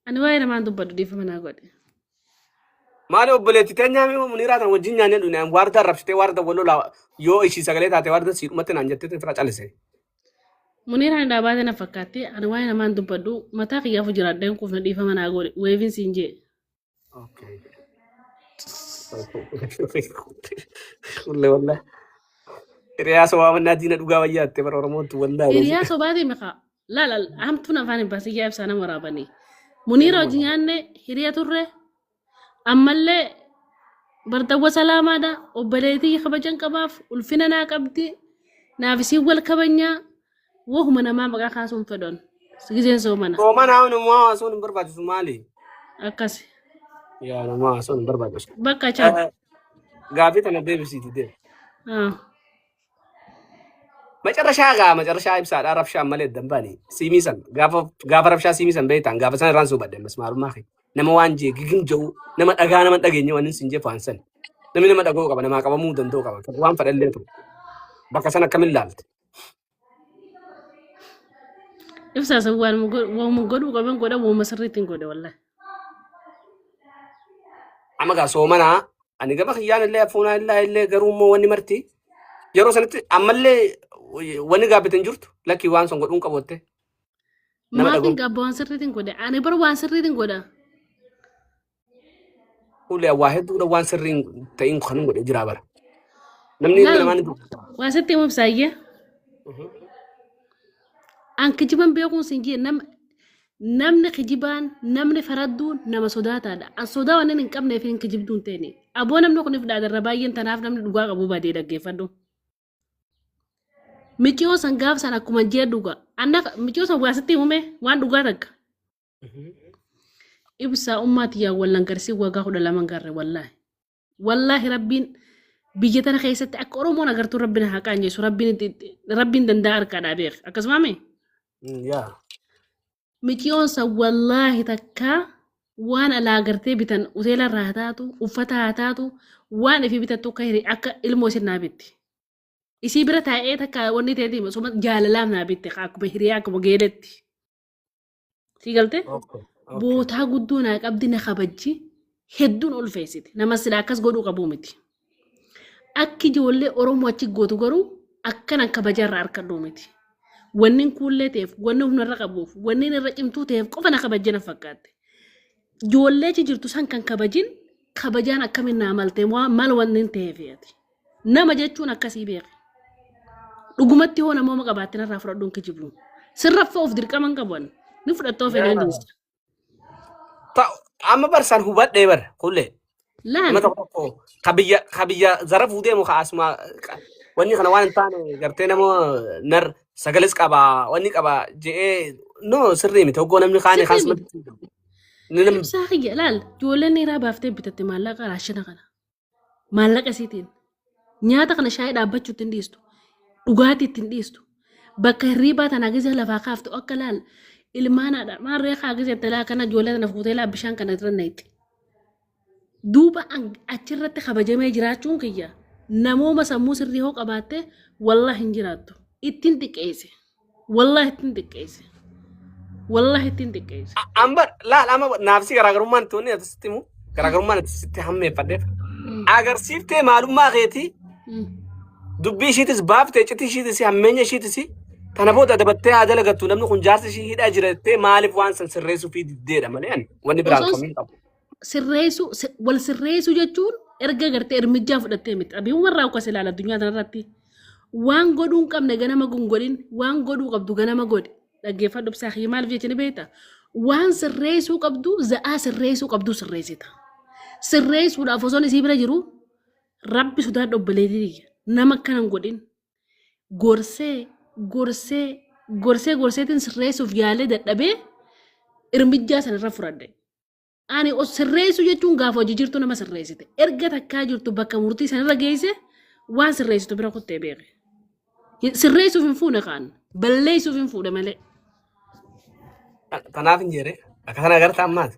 Ani waa'ee namaan dubbadhu, dhiifama naa godhe. Maali, obboleetti teenyaa mi Muniiraa tan wajjin nyaannee dhune waarda arrabsitee waarda wal lolaa, yoo ishii sagalee taate waarda siidhumatti naan jettee fira calise. Muniiraan irraa baate na fakkaatti, ani waa'ee namaan dubbadhu, mataa kiyyaafu jiraadheen kuufna, dhiifama naa godhe weeviin siin jee. Okay. Wallahi wallahi. Hiriyaa sobaa mannaa diina dhugaa wayyaatte bara Oromootti wallahi. Hiriyaa sobaatii mikaa. Laala hamtuun afaan hin baasin, yaa ibsaa nama waraabanii. Muniira hojii nyaanne hiriya turre, ammallee bardawwa salaamaadha, obboleettii kabajan qabaaf, ulfina naa qabdi, naaf isiin wal kabajnaa, wahuma namaa maqaa kaasuun fedhan gizeen soomana. Soomanaa namaa haasawuun hin barbaachisu maali? Akkas. Yaa namaa haasawuun hin barbaachisu. Bakka chaa. Gaafii tana deebisiiti deebi. Ah. Macarrashaa gaa macarrashaa ibsaadhaa rabshaan malee dambaani. Siimii san gaafa gaafa rabshaa siimii san beektan, gaafa san irraan suubadde ammas maalummaa kee. Nama waan jee gigim jedhu, nama dhagaa nama hin dhageenye waan sin jee waan san. Namni nama dhaga'uu qaba, namaa qabamuu danda'u qaba. Waan fedhallee ta'u. Bakka san akkamiin laalte? Ibsaa san waanuma godhuu qaban godha, waanuma sirriitti hin godhe wallahi. Amma gaa soomanaa ani gama kiyyaan illee afuunaa illee illee, garuu immoo wanni marti yeroo sanitti ammallee wanni gaabbitan hin jirtu, lakkii waan san godhuun qabu jettee. Nama Maaf hin dhaga'u. gaabba, waan sirriitti hin godhe. Ani bar waan sirriitti hin godha. Ulee waa hedduudha, waan sirrii hin ta'in kan hin godhe jira bara. Namni ilmi Laal namaa ni dubbata. waan sitti himu ibsaayyee. An kijiban beekuun sin jee, nama namni kijibaan, namni faradduun nama sodaataadha. An sodaa waan hin qabneef hin kijibduun hin ta'ini. Aboo namni kun if dhaadarra baay'een tanaaf namni dhugaa qabu badee, dhaggeeffadhu. Miciyoo san gaaf san akkuma jee dhuga. Anna miciyoo san waa sitti himume waan dhugaa takka. Ibsaa ummaa tiyyaa wallan garsii waggaa 12 garre, wallaahi. Wallaahi rabbiin biyya tana keessatti akka Oromoon agartuu rabbiin haa qaanjessu, rabbiin rabbiin danda'a harkaadhaa beek akkasuma mee. Yaa. Miciyoon san wallaahi takka waan alaa agartee bitan, hoteela irraa haa taatu, uffata haa taatu, waan ifii bitattu akka akka ilmoo isin naa bitti. Isii bira taa'ee takka wanni ta'eeti suma jaalalaaf naa bitte akkuma hiriyaa akkuma geeletti. Sii galtee? Okay. Okay. Bootaa guddoo naa qabdi, na kabajji, hedduun ulfeessiti. Nama sila akkas godhuu qabuu miti. Akki ijoollee Oromoo achi gootu garuu akkanan kabaja irraa harkadhuu miti. Wanni kuullee ta'eef, wanni humna irra qabuuf, wanni irra cimtuu ta'eef qofa na kabajje na fakkaatte. Ijoollee achi jirtu san kan kabajin kabajaan akkamiin naa malte, maal wanni hin ta'eef ati. Nama jechuun akkasii beeki. Dhugumatti hoo namooma qabaatte narraa fudhadhuun kijibu. Sirraffaa of dirqama hin qabu ani. Ni fudhattoo fedhee dhiista. Amma barsaan hubadhee bara kullee. Laal. Nama tokko tokko ka biyya zarafuu deemu ka asuma wanni kana waan hin taane gartee nama nar sagales qaba wanni qaba je'ee, no, sirrii miti hoggoo namni kaane Sirrii kaas miti. ni nam Ibsaa kiyya laal, ijoolleen dhiiraa baaftee bitatte maallaqa raashina kana. Maallaqa isiitiin. Nyaata kana shaayii dhaabbachuu ittiin dhiistu. Dhugaatii ittiin dhiistu. Bakka hirriibaa tanaa gizee lafaa kaaftu akka laal ilmaanaadha. Maarree kaa gizee itti laa kana ijoollee tana fuutee laa bishaan kana irra naqxi. Duuba achirratti kabajamee jiraachuun kiyya namooma sammuu sirrii hoo qabaatte wallahi hin jiraattu. Ittiin xiqqeesse. Wallahi ittiin xiqqeesse. Wallahi ittiin xiqqeesse. Amma laal, amma naafsi garaagarummaan itti wanni ati sitti himu, garaagarummaan ati sitti hammeeffadheef agarsiiftee maalummaa keetii, dubbii ishiitis baaftee, citii ishiitis, hammeenya ishiitis. Tana booda adabattee haa dalagattu namni kun jaarsi ishii hidhaa jira jettee maaliif waan san sirreessuu fi diddeedha malee ani wanni biraan Osoo kamiin qabu. Sirreessuu wal sirreessuu jechuun erga gartee ermijjaa fudhattee miti. Abiin warraa akkas ilaala addunyaa kanarratti. Waan godhuu hin qabne ganama gongodhin, waan godhuu qabdu ganama godhi. Dhaggeeffadhu ibsaa kiyya maaliif jecha ni beekta? Waan sirreessuu qabdu za'aa sirreessuu qabdu sirreessita. Sirreessuudhaaf osoon isii bira jiru rabbi sodaadhu obboleettii tiyya. Nama akkana hin godhin. Gorsee gorsee gorsee gorseetiin sirreessuuf yaalee dadhabee irmijjaa sana irra fudhadhe. Ani os sirreessuu jechuun gaafa hojii jirtu nama sirreessite. Erga takkaa jirtu bakka murtii sanirra geesse waan sirreessitu bira kuttee beeke. Sirreessuuf hin fuune kaan balleessuuf hin fuudhe malee. Tanaaf hin jeere akka kana agarta ammaati.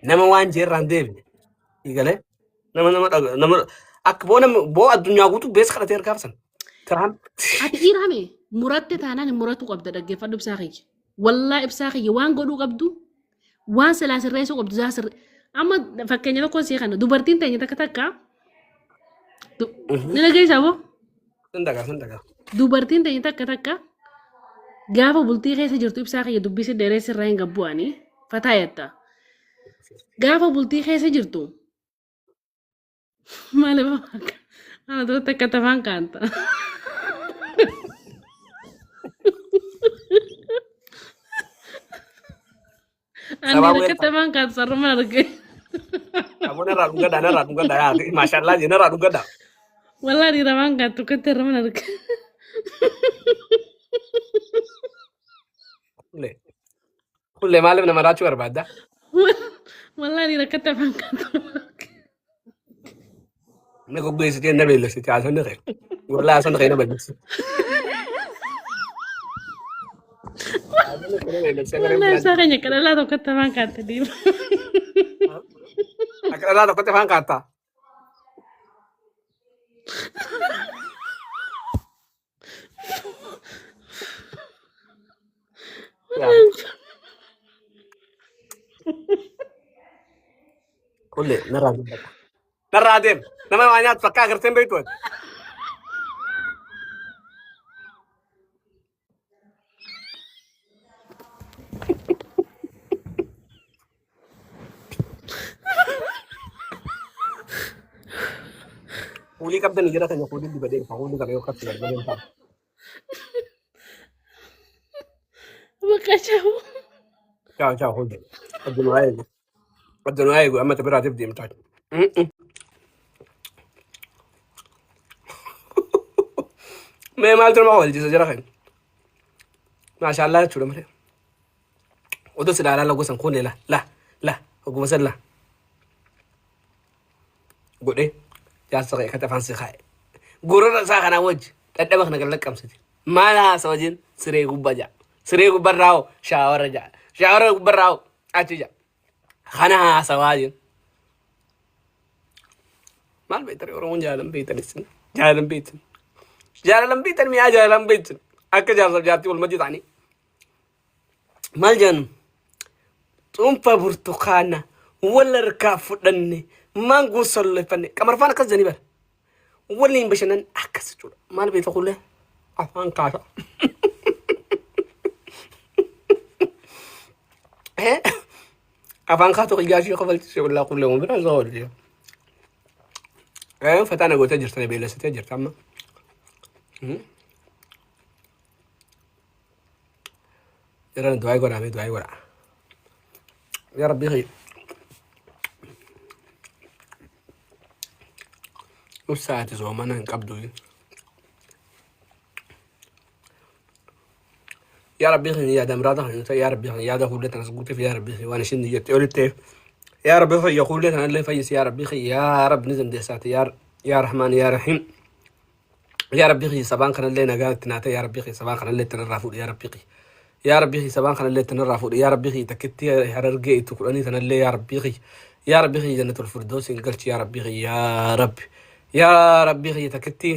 Nama waan jeerraan deebine. Galee nama nama dhaga nama akka boo nama boo addunyaa guutuu bees kadhatee ergaaf san. Tiraamp. Ati dhiiraame muratte taanaan hin muratu qabda dhaggeeffadhu ibsaa kiyya. Wallaa ibsaa kiyya waan godhuu qabdu waan silaa sirreessuu qabdu isaa sirre amma fakkeenya tokkoon sii kana dubartiin teenya takka takka ni dhageessaa boo Sin dhagaa sin dhagaa. Dubartiin teenya takka takka gaafa bultii keessa jirtu ibsaa kiyya dubbisi dheeressi irraa hin gabbu'anii fataa yatta gaafa bultii keessa jirtu maaliif akka ana duratti akka tafaan kaanta. Ani Sababuu akka tafaan kaanta sarruma arge. Aboo narraa dhugadhaa narraa dhugadhaa yaa akhi maashaallah jee narraa dhugadhaa. Walaa dhiira waan kaattu akkatti harruma arge. Kullee kullee maaliif nama raachuu barbaadda? Walaa dhiira akkatti afaan kaattu. Na goggogsitee na beellessite haasonni kee. Walaa haasonni kee na beellessite. Haasonni kee na beellessite gara Walaa biraan. isaa keenya akka dhalaa tokkotti afaan kaatte dhiira. Akka dhalaa tokkotti afaan kaattaa. Yaa. Kullee narraa dubbata. Narraa deem. Nama waa nyaatu takka agartee hin beektu ati. Fuulii qabdan jira kan fuulii dibadee dhufa fuulii kana yoo qabdu gargar hin ta'a. Bakka chaawu. Ciao ciao fuulii. Addunyaa eegu. Addunyaa eegu amma biraatiif deemtaa. Mee maaltu nama kofalchiisa jira kan? Maashaallah jechuudha malee. Odoo silaa laala gosan kun la la la oguma san la godhee jaarsa kee akkatti afaan si kaa'e. Gorora isaa kanaa wajji dhadhaba kana gad laqqamsite. Maal haasawa jeen siree gubbaa ja'a. Siree gubbarraa hoo shaawara ja'a. Shaawara gubbarraa hoo achi ja'a. Kana haasawaa jeen. Maal beektan Oromoon jaalalan beektan isin jaalalan beektan. Jaalalan beektan mi'aa jaalalan beektan. Akka jaarsaaf jaartii wal majji ta'anii. Maal jedhan cuunfaa burtukaana wal harkaa fudhanne maangoo solleeffanne qamarfaan akkas jedhanii bara. Waliin bashannan akkas jechuudha. Maal beekta kullee afaan kaasa. Afaan kaatu qiyyaashii kofalchise wallaa kullee waan biraa isaa oolchee. Fataa na gootee jirta na beelessitee jirta amma. Jiran du'aa godhaa mee du'aa godhaa. Yaa Rabbii kiyya. Ibsaa ati soomana hin qabdu. Yaa Rabbii kiyya yaada muraada kan ta'e yaa Rabbii kiyya yaada kuullee tanas guuteef yaa Rabbii kiyya waan ishiin jettee olitti ta'eef. Yaa Rabbii kiyya kuullee tanallee fayyisi yaa Rabbii kiyya yaa Rabbi ni dandeessaati yaa yaa Rahmaan yaa Rahiim. Yaa Rabbii kiyya sabaan kanallee nagaa itti naa ta'e yaa Rabbii kiyya sabaan kanallee itti narraa fuudhi yaa Rabbii kiyya. Yaa Rabbii kiyya sabaan kanallee itti narraa fuudhi yaa Rabbii kiyya takkitti harargee itti kudhanii tanallee yaa Rabbii kiyya. Yaa Rabbii kiyya jannatul firdoosiin galchi yaa Rabbii kiyya yaa Rabbi. Yaa Rabbii kiyya takkitti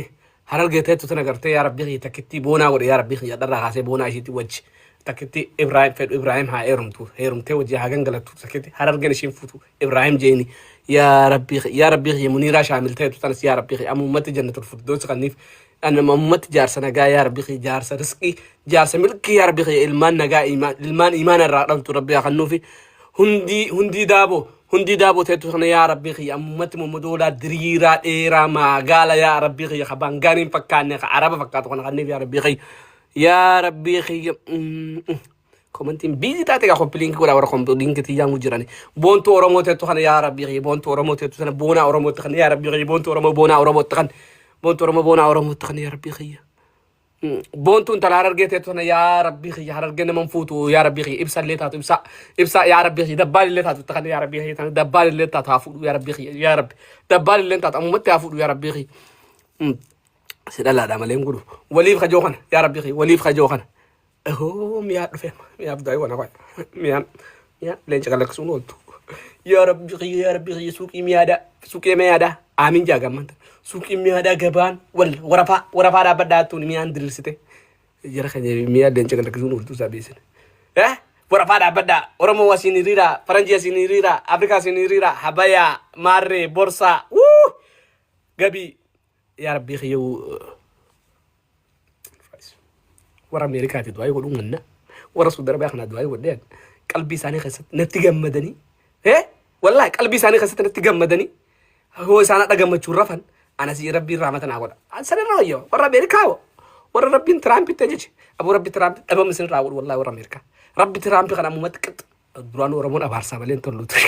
harargee teettu tana gartee yaa Rabbii kiyya takkitti boonaa godhe yaa Rabbii kiyya dharraa kaasee boonaa ishiitti wajji. Takkitti Ibrahim fedhu Ibrahim haa heerumtu. Heerumtee wajji haa gangalattu. Takkitti Harargeen ishiin fuutu Ibrahim jeeni. Yaa Rabbii yaa Rabbii kiyya Muniiraa shaamil ta'etu tanas yaa Rabbii kiyya ammumatti jannatul firdoos kanniif ammumatti jaarsa nagaa yaa Rabbii kiyya jaarsa rizqii jaarsa milkii yaa Rabbii kiyya ilmaan nagaa ilmaan imaana irraa dhaltu Rabbii haa kennuufi. Hundii hundii daaboo hundii daaboo ta'etu kana yaa Rabbii kiyya ammumatti mommodoolaa diriiraa dheeraa maagaala yaa Rabbii kiyya ka baangaanii hin fakkaanne ka araba fakkaatu kana kanniif yaa Rabbii kiyya yaa Rabbii kiyya. Komantiin biizii taate gaa copy link godhaa warra copy link tiyyaan jirani. Boontuu Oromoo teettu kana yaa Rabbii kiyya boontuu Oromoo teettu sana boonaa Oromootti kana yaa Rabbii kiyya boontuu Oromoo boonaa Oromootti kan boontuu Oromoo boonaa Oromootti kana yaa Rabbii kiyya. Boontuu intala Harargee teettu sana yaa Rabbii kiyya Harargee nama fuutu yaa Rabbii kiyya ibsa illee taatu ibsa ibsa yaa Rabbii kiyya dabbaal illee taatu kana yaa Rabbii kiyya dabbaal illee taatu haa fuudhu yaa Rabbii kiyya yaa Rabbi dabbaal illee taatu ammumatti haa fuudhu yaa Rabbii kiyya. Si dhalaadha malee hin godhu. Waliif kajoo kana yaa Rabbii kiyya waliif kajoo kana. Ohoo miyaa dhufe miyaaf daa'ii wana qoy miyaan miyaan leenca kalaqqisuun ooltu. Yaa Rabbi kiyya yaa Rabbi kiyya suuqii miyaadhaa suuqii miyaadhaa aamin jaa gammanta suuqii miyaadhaa gabaan wal warafaa warafaa dhaabbadhaa tuun miyaan diriirsite jara keenya miyaa leenca kalaqqisuun ooltu isaa beesin. Eh warafaa dhaabbadhaa Oromoo asiin hiriiraa Faranjii asiin hiriiraa Afrikaa asiin hiriiraa Habayaa Maarree Borsaa wuu gabii yaa Rabbii kiyya warra Ameerikaati du'aa godhuu manna warra Suudi Arabiyaa kanaa du'aa godhee qalbii isaanii keessatti natti gammadanii eh wallahi qalbii isaanii keessatti natti gammadanii hoo isaan hadha gammachuun rafan anasii rabbiin rahmata naa godha san irra wayya warra Ameerikaa warra rabbiin Tiraampitti ajaje aboo rabbi Tiraamp dhabama isin irraa godhu wallahi warra Ameerikaa rabbi Tiraampi kana ammumatti qixxa duraan Oromoon abaarsaa malee hin tollu ture.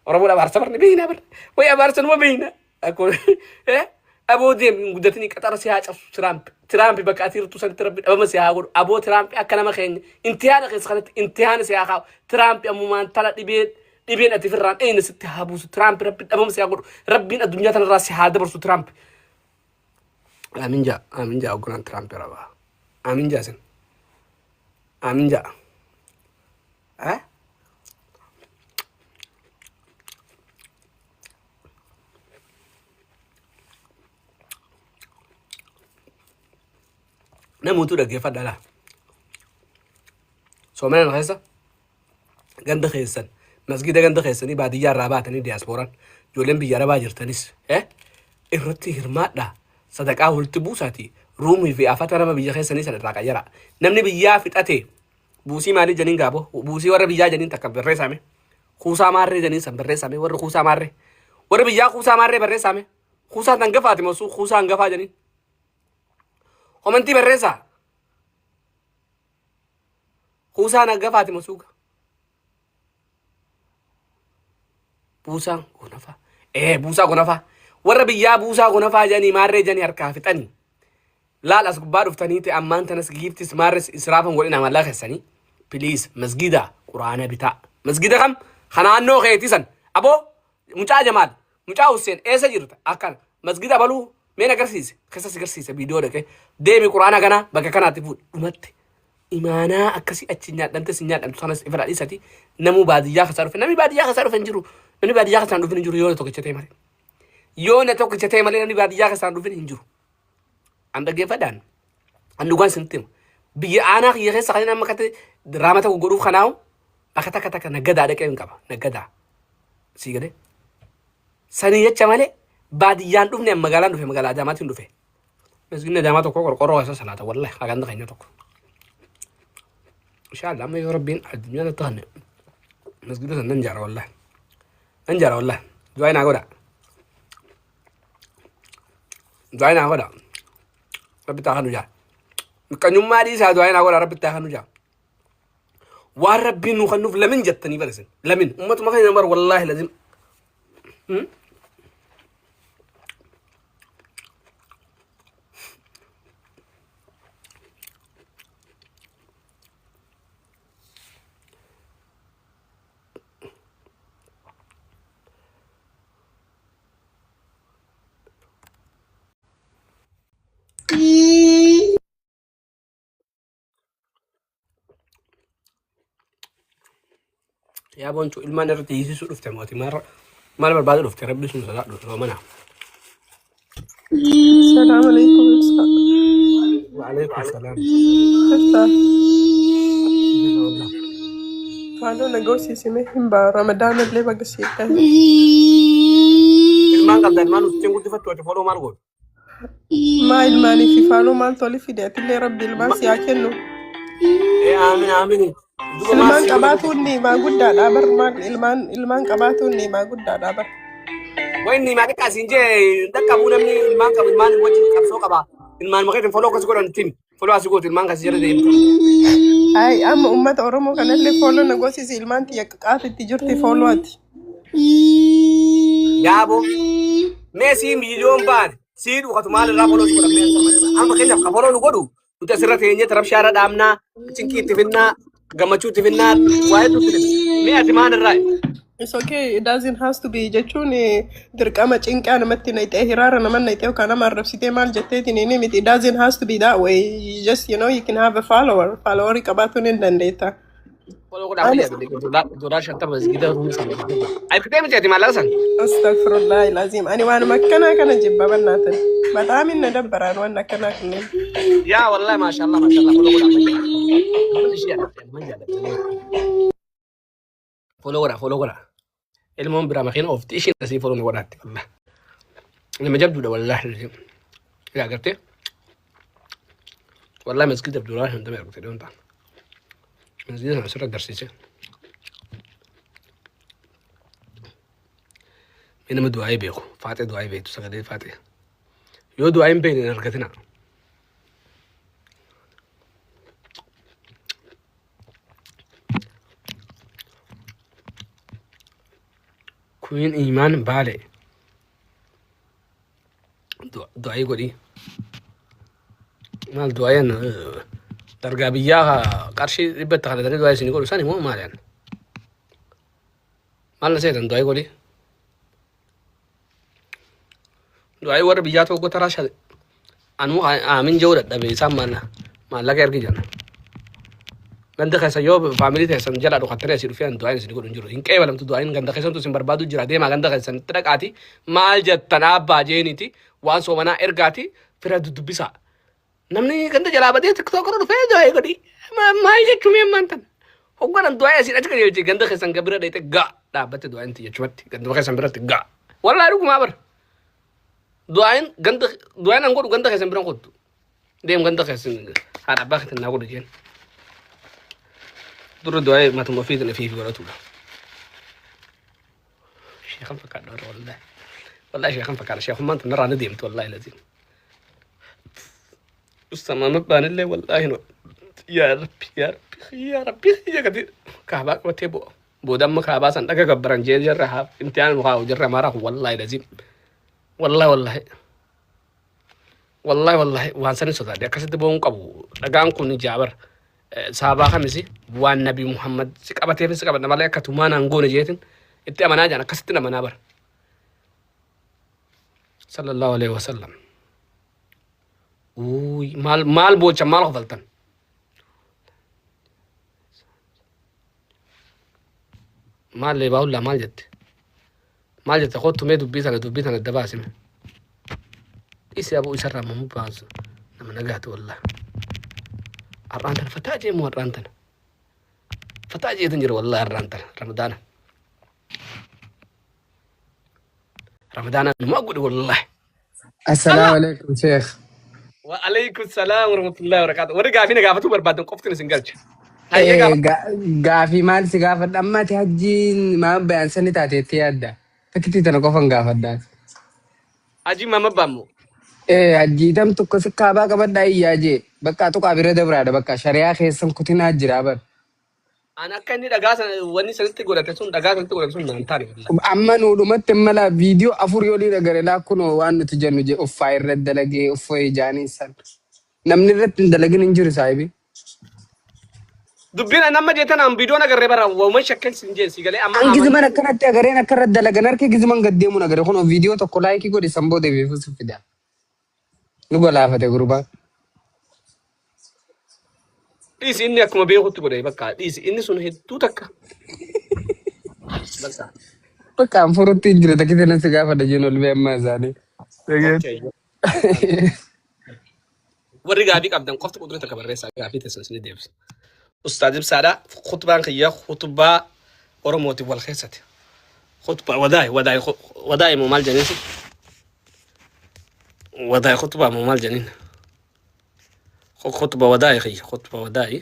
Oromoon abaarsa barne beekna bar way abaarsa numa beekna. Akkuma aboo deem hin guddatini qaxara si haa cabsu Tiraamp. Tiraamp bakka ati jirtu sanitti rabbi dhabama si haa godhu. Aboo Tiraamp akka nama keenya intihaana keessa kanatti intihaana si haa kaa'u. Tiraamp ammumaan tala dhibee dhibeen ati firraan eeyna sitti haa buusu. Tiraamp rabbi dhabama si haa godhu. Rabbiin addunyaa tanarraa si haa dabarsu Tiraamp. Aamin jaa aamin jaa oggonaan Tiraamp rabaa. Aamin jaa sin. Aamin jaa. Eh? Namoota dhaggeeffadha laa. Soomana keessa ganda keessan masgida ganda keessanii baadiyyaa irraa baatanii diyaaspooraan ijoolleen biyya arabaa jirtanis irratti hirmaadhaa sadaqaa walitti buusaati ruumii fi afata nama biyya keessanii sana irraa qayyaraa. Namni biyyaa fixate buusii maalii janiin gaaboo buusii warra biyyaa janiin takka barreessaame. Kuusaa maarree janiin san barreessame warri kuusaa maarree. Warri biyyaa kuusaa maarree barreessame. Kuusaan hangafaati moo kuusaa hangafaa janiin. Komentii barreessaa. Kuusaan hangafaati moo suuqa. Buusaan gonafaa. Ee buusaa gonafaa. Warra biyyaa buusaa gonafaa janii maarree janii harkaa fixanii. Laal as gubbaa dhuftanii ta'e ammaan tanas giiftis maarres israafan godhina mallaqa keessanii. Please masgida quraana bitaa. Masgida kam? Ka naannoo keetii san. Aboo mucaa Jamaal mucaa Husseen eessa jirta? Akkana masgida abaluu mee na garsiise keessa si garsiise viidiyoo dhaqee deemi quraana kana bakka kanaatti fuudhi dhumatti. Imaanaa akkasii achi nyaadhamte si nyaadhamtu sanas ifirraa dhiisati namuu baadiyyaa keessaa dhufe namni baadiyyaa keessaa dhufe hin jiru namni baadiyyaa keessaa hin dhufin hin jiru yoo na tokkicha ta'e malee yoo na tokkicha ta'e malee namni baadiyyaa keessaa hin dhufin hin jiru. An dhaggeeffadhaan. An dhugaan isinitti hima. Biyya aanaa kiyya keessa kan inni amma akkatti diraama tokko godhuuf kanaawu bakka takka takka naggadaa dhaqee hin qaba. Naggadaa. Sii galee. Sanii jecha malee baadiyyaan dhufne an magaalaan dhufe magaalaa Adaamaatiin dhufe. Masginni Adaamaa tokko qorqorroo keessa salaata wallahi haganda keenya tokko. Inshallah amma yoo rabbiin addunyaa natti kanne masgida san nan jaara wallahi. Nan jaara wallahi. Du'aa naa godha. Du'aa naa godha. Rabbi taa kanu jaa. Miqqanyummaa dhiisaa du'aa naa godha rabbi taa kanu jaa. Waan rabbiin nu kennuuf lamin jettanii barisin. Lamin. Ummatuma keenya bar wallaahi lazim. Yaa boonchuu ilmaan irratti hiisisuu dhufte mooti maal maal barbaadu dhufte rabbi sun sodaadhu soomana. Salaam alaikum ibsa. Waalaikum salaam. Jirta? Jira wallah. Maaloo na goosisime hin baa Ramadaana illee baga siif gahe. Ilmaan qabda ilmaan uffittiin guddifattu ati foloo maal gootu? Maa ilmaanii fi faanoo maaltu oli fide atillee rabbi ilmaan si haa kennu. Ee aamin aamin. Duba maal Ilmaan si godhe? qabaatuun niimaa guddaadha bar maal ilmaan ilmaan qabaatuun niimaa guddaadha bar. Wanni maa xiqqaa siin jee dhaqqabuu namni ilmaan qabu ilmaan wajjin qabsoo qaba. Ilmaan maqaa foloo akkas godhan tim. Foloo asii gootu ilmaan kasii jala deemtu. Ay amma uummata Oromoo kanallee fooloo na goosisi ilmaan tiyya qaatitti jirti fooloo ati. Yaaboo mee sii miiliyoon baane sii dhukatu maal irraa foloo si godhan mee amma fakkeenyaaf ka foloo nu godhu nuti asirra teenyee rabshaa irra dhaabnaa cinqii itti finnaa gammachuu itti finnaa waa hedduu itti finna. Mee ati maal irraa? It's okay, it doesn't has to be jechuun dirqama cinqaa namatti naqxee hiraara nama naqxee yookaan nama arrabsitee maal jetteetiin inni miti. It doesn't has to be that way. You just, you know, you can have a follower. Followerii qabaatuun hin dandeetta. Foloo godhaa Ani fayyaa doolaar 50 masgida ruumii sana. Ay kitee miti ati maallaqa san. Astaghfirullah ilazim. Ani waanuma akkanaa kana jibba bannaatan. Bataam inni dabbaraan waan akkanaa kunneen. Yaa wallahi maashaallah maashaallah foloo godhaa fayyaa. Namni ishee yaadatte amma jaalatte. Foloo godhaa foloo godhaa. Ilmoon biraa makiina oofti ishiin asii foloo na godhaatti wallahi. Nama jabduudha wallahi. Yaa gartee wallahi masgida doolaar 50 ergite dhiyoon ta'an. Masgida sana asirra agarsiise. Mee nama du'aa'ee beeku faaxee du'aa'ee beektu sagalee faaxee. Yoo du'aa'ee hin beekne hin argatina. Kuyin imaan baale. Du'aa'ii godhii. Maal du'aa'een dargaa biyyaa qarshii dhibba itti kadhatanii du'aa'ii isinii godhu sani moo maali an? Maal na seetan du'aa'ii godhii? Du'aa'ii warra biyyaa tokko taraa shan anuu aamin jedhu dadhabe isaan maallaqa ergi jedhan. Ganda keessa yoo faamilii teessan jalaa dhokattanii asii dhufee an du'aa'iin isin godhu hin jiru. Hin qeebalamtu du'aa'iin ganda keessantu isin barbaadu jira deemaa ganda keessan itti dhaqaati maal jettan abbaa jeeniiti waan soomanaa ergaati fira dudubbisaa. Namni ganda jalaa badee tiktook irra dhufee du'aa'ii godhi. Maal jechuu mee ammaan tana? Hogganan du'aa'ii asiin achi qajeelche ganda keessan bira dheete ga'a dhaabbatte du'aa'iin tiyya achumatti ganduma keessan biratti ga'a. Wallaahi dhugumaa bara. Du'aa'iin ganda du'aa'iin an godhu ganda keessan bira hin kottu. Deem ganda keessan haadha abbaa keessan naa godhu jeen. Dura du'aa'ii matuma ofiitiin ofii fi godhatudha. Sheekan fakkaadha warra wallaahi. Wallaahi sheekan fakkaadha. Sheekummaan tun narraa ni deemti wallaahi laziim. Ustama mabbaanillee wallaahi no. Yaa Rabbi yaa Rabbi yaa Rabbi yaa gadi kaabaa qabatee bu'a. Booda amma kaabaa san dhaga gabbaran jee jarra haa imtihaan nu haa jarra maraa wallaahi laziim. Wallaahi wallaahi. Wallaahi wallaahi waan sanin sodaadhe akkasitti bo'uun qabu dhagaan kun jaabar saabaa kamisi waan nabi Muhammad si qabateef si qabadha malee akka tumaa naan goone jeetin itti amanaa jaan akkasitti amanaa bara. Sallallahu alaihi wasallam. Uuy maal maal boocha maal kofaltan. Maal leebaa hullaa maal jette? Maal jette kottu mee dubbii tana adda baasime. Dhiisi aboo isarraa mamuu baasu nama nagaati wallah. Har'aan tana fataa jee moo har'aan tana. Fataa jeetan jira wallah har'aan tana ramadaana. Ramadaana numa godhe wallah. Assalaamu alaikum Sheekh. Wa alaikum salaam wa rahmatullahi wa barakatuh. Warri gaafii na gaafatuu barbaadan qofti isin galcha. Hayyee gaafa. Gaafii maal si gaafadha amma ati hajjiin maal bayaan sani taateetti yaadda. Takkitii tana qofan gaafadha. Hajii mama baammu. Hajjii tam tokko si kaabaa qabadhaa iyyaa jee. Bakka tuqaa bira dabraadha bakka shari'aa keessan kutinaa jira bar. An akka inni dhagaa sana wanni sanitti godhate sun dhagaa sanitti godhate sun naan taane wallahi. Amma nu dhumatti mala viidiyoo afur yoo dhiira gare laa kunoo waan nuti jennu jee uffaa irratti dalagee uffaa ijaanii san. Namni irratti hin dalagin hin jiru saahibi. Dubbiin an amma jettan an viidiyoon agarree bara waluman shakken sin jeen si galee amma An aman. gizuman akkanatti agareen akka irratti dalagan harki gizuman gad deemuun agare kunoo viidiyoo tokko laayikii godhi san booda beeku si fida. Nu galaafate gurbaan. Dhiisi inni akkuma beekutti godhe bakka dhiisi inni sun hedduu takka. Bakka. Bakka an furutti hin jire takkite nan si gaafadha jeen ol bee amma isaanii. Okay. Warri gaafii qabdan qofti quxurii takka barreessaa gaafii teessan isinii deebisa. Ustaaz Ibsaadha. Khutbaan kiyya khutbaa Oromootiin wal keessatti. Khutbaa wadaa'i wadaa'i wadaa'i moo maal jedhaniin si? Wadaa'i khutbaa moo maal jedhaniin? Khutba wadaa'i kiyya khutba wadaa'i.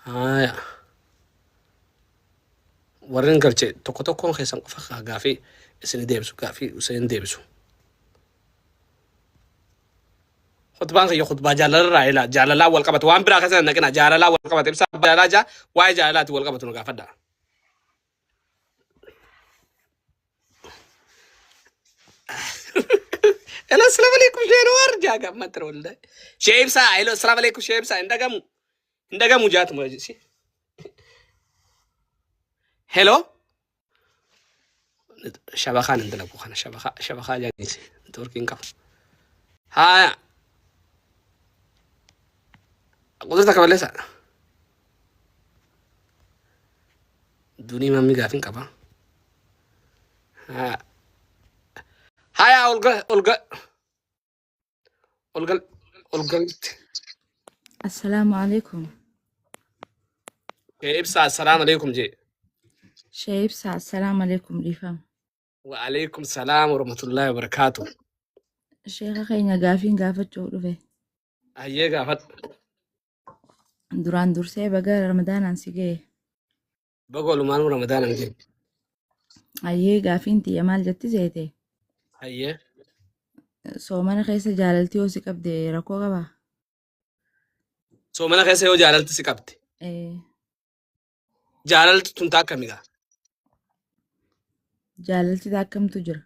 Haaya. Warreen galche tokko tokkoon keessan qofa gaafii isinii deebisu gaafii isin deebisu. Khutbaan kiyya khutbaa jaalalarraa ilaa jaalalaa wal qabatu waan biraa keessa hin naqina jaalalaa wal qabata ibsaa jaalalaa jaa waa'ee jaalalaati wal qabatu nu gaafadha. Hello, assalamu alaikum shee Anwar jaa gammatti wallahi. Shee ibsaa hello assalamu alaikum shee ibsaa hin dhagamu hin dhagamu jaatuma si. Hello. Shabakaan hin dalagu kana shabakaa shabakaa jaaniisi networkiin qabu. Haaya. Quxurii takka balleessa. Dunii mammi gaafin qaba. Haaya. Haaya olga olga olgal olgalitti. Assalaamu alaikum. Ibsaa assalaamu alaikum jee. Shee Ibsaa assalaamu alaikum dhiifama. Wa alaikum salaam wa rahmatullahi wa barakaatu. Sheeka keenya gaafiin gaafachuu dhufe. Hayyee gaafadhu. Duraan dursee baga Ramadaanaan si ga'e. Baga walumaanuu Ramadaanaan ga'e. Hayyee gaafiin tiyya maal jetti seete? Hayyee. Soomana keessa jaalalti yoo si qabde rakkoo qabaa? Soomana keessa yoo jaalalti si qabde. Ee, Jaalalti tun taa akkami gaa? jaalalti taa akkamtu jira?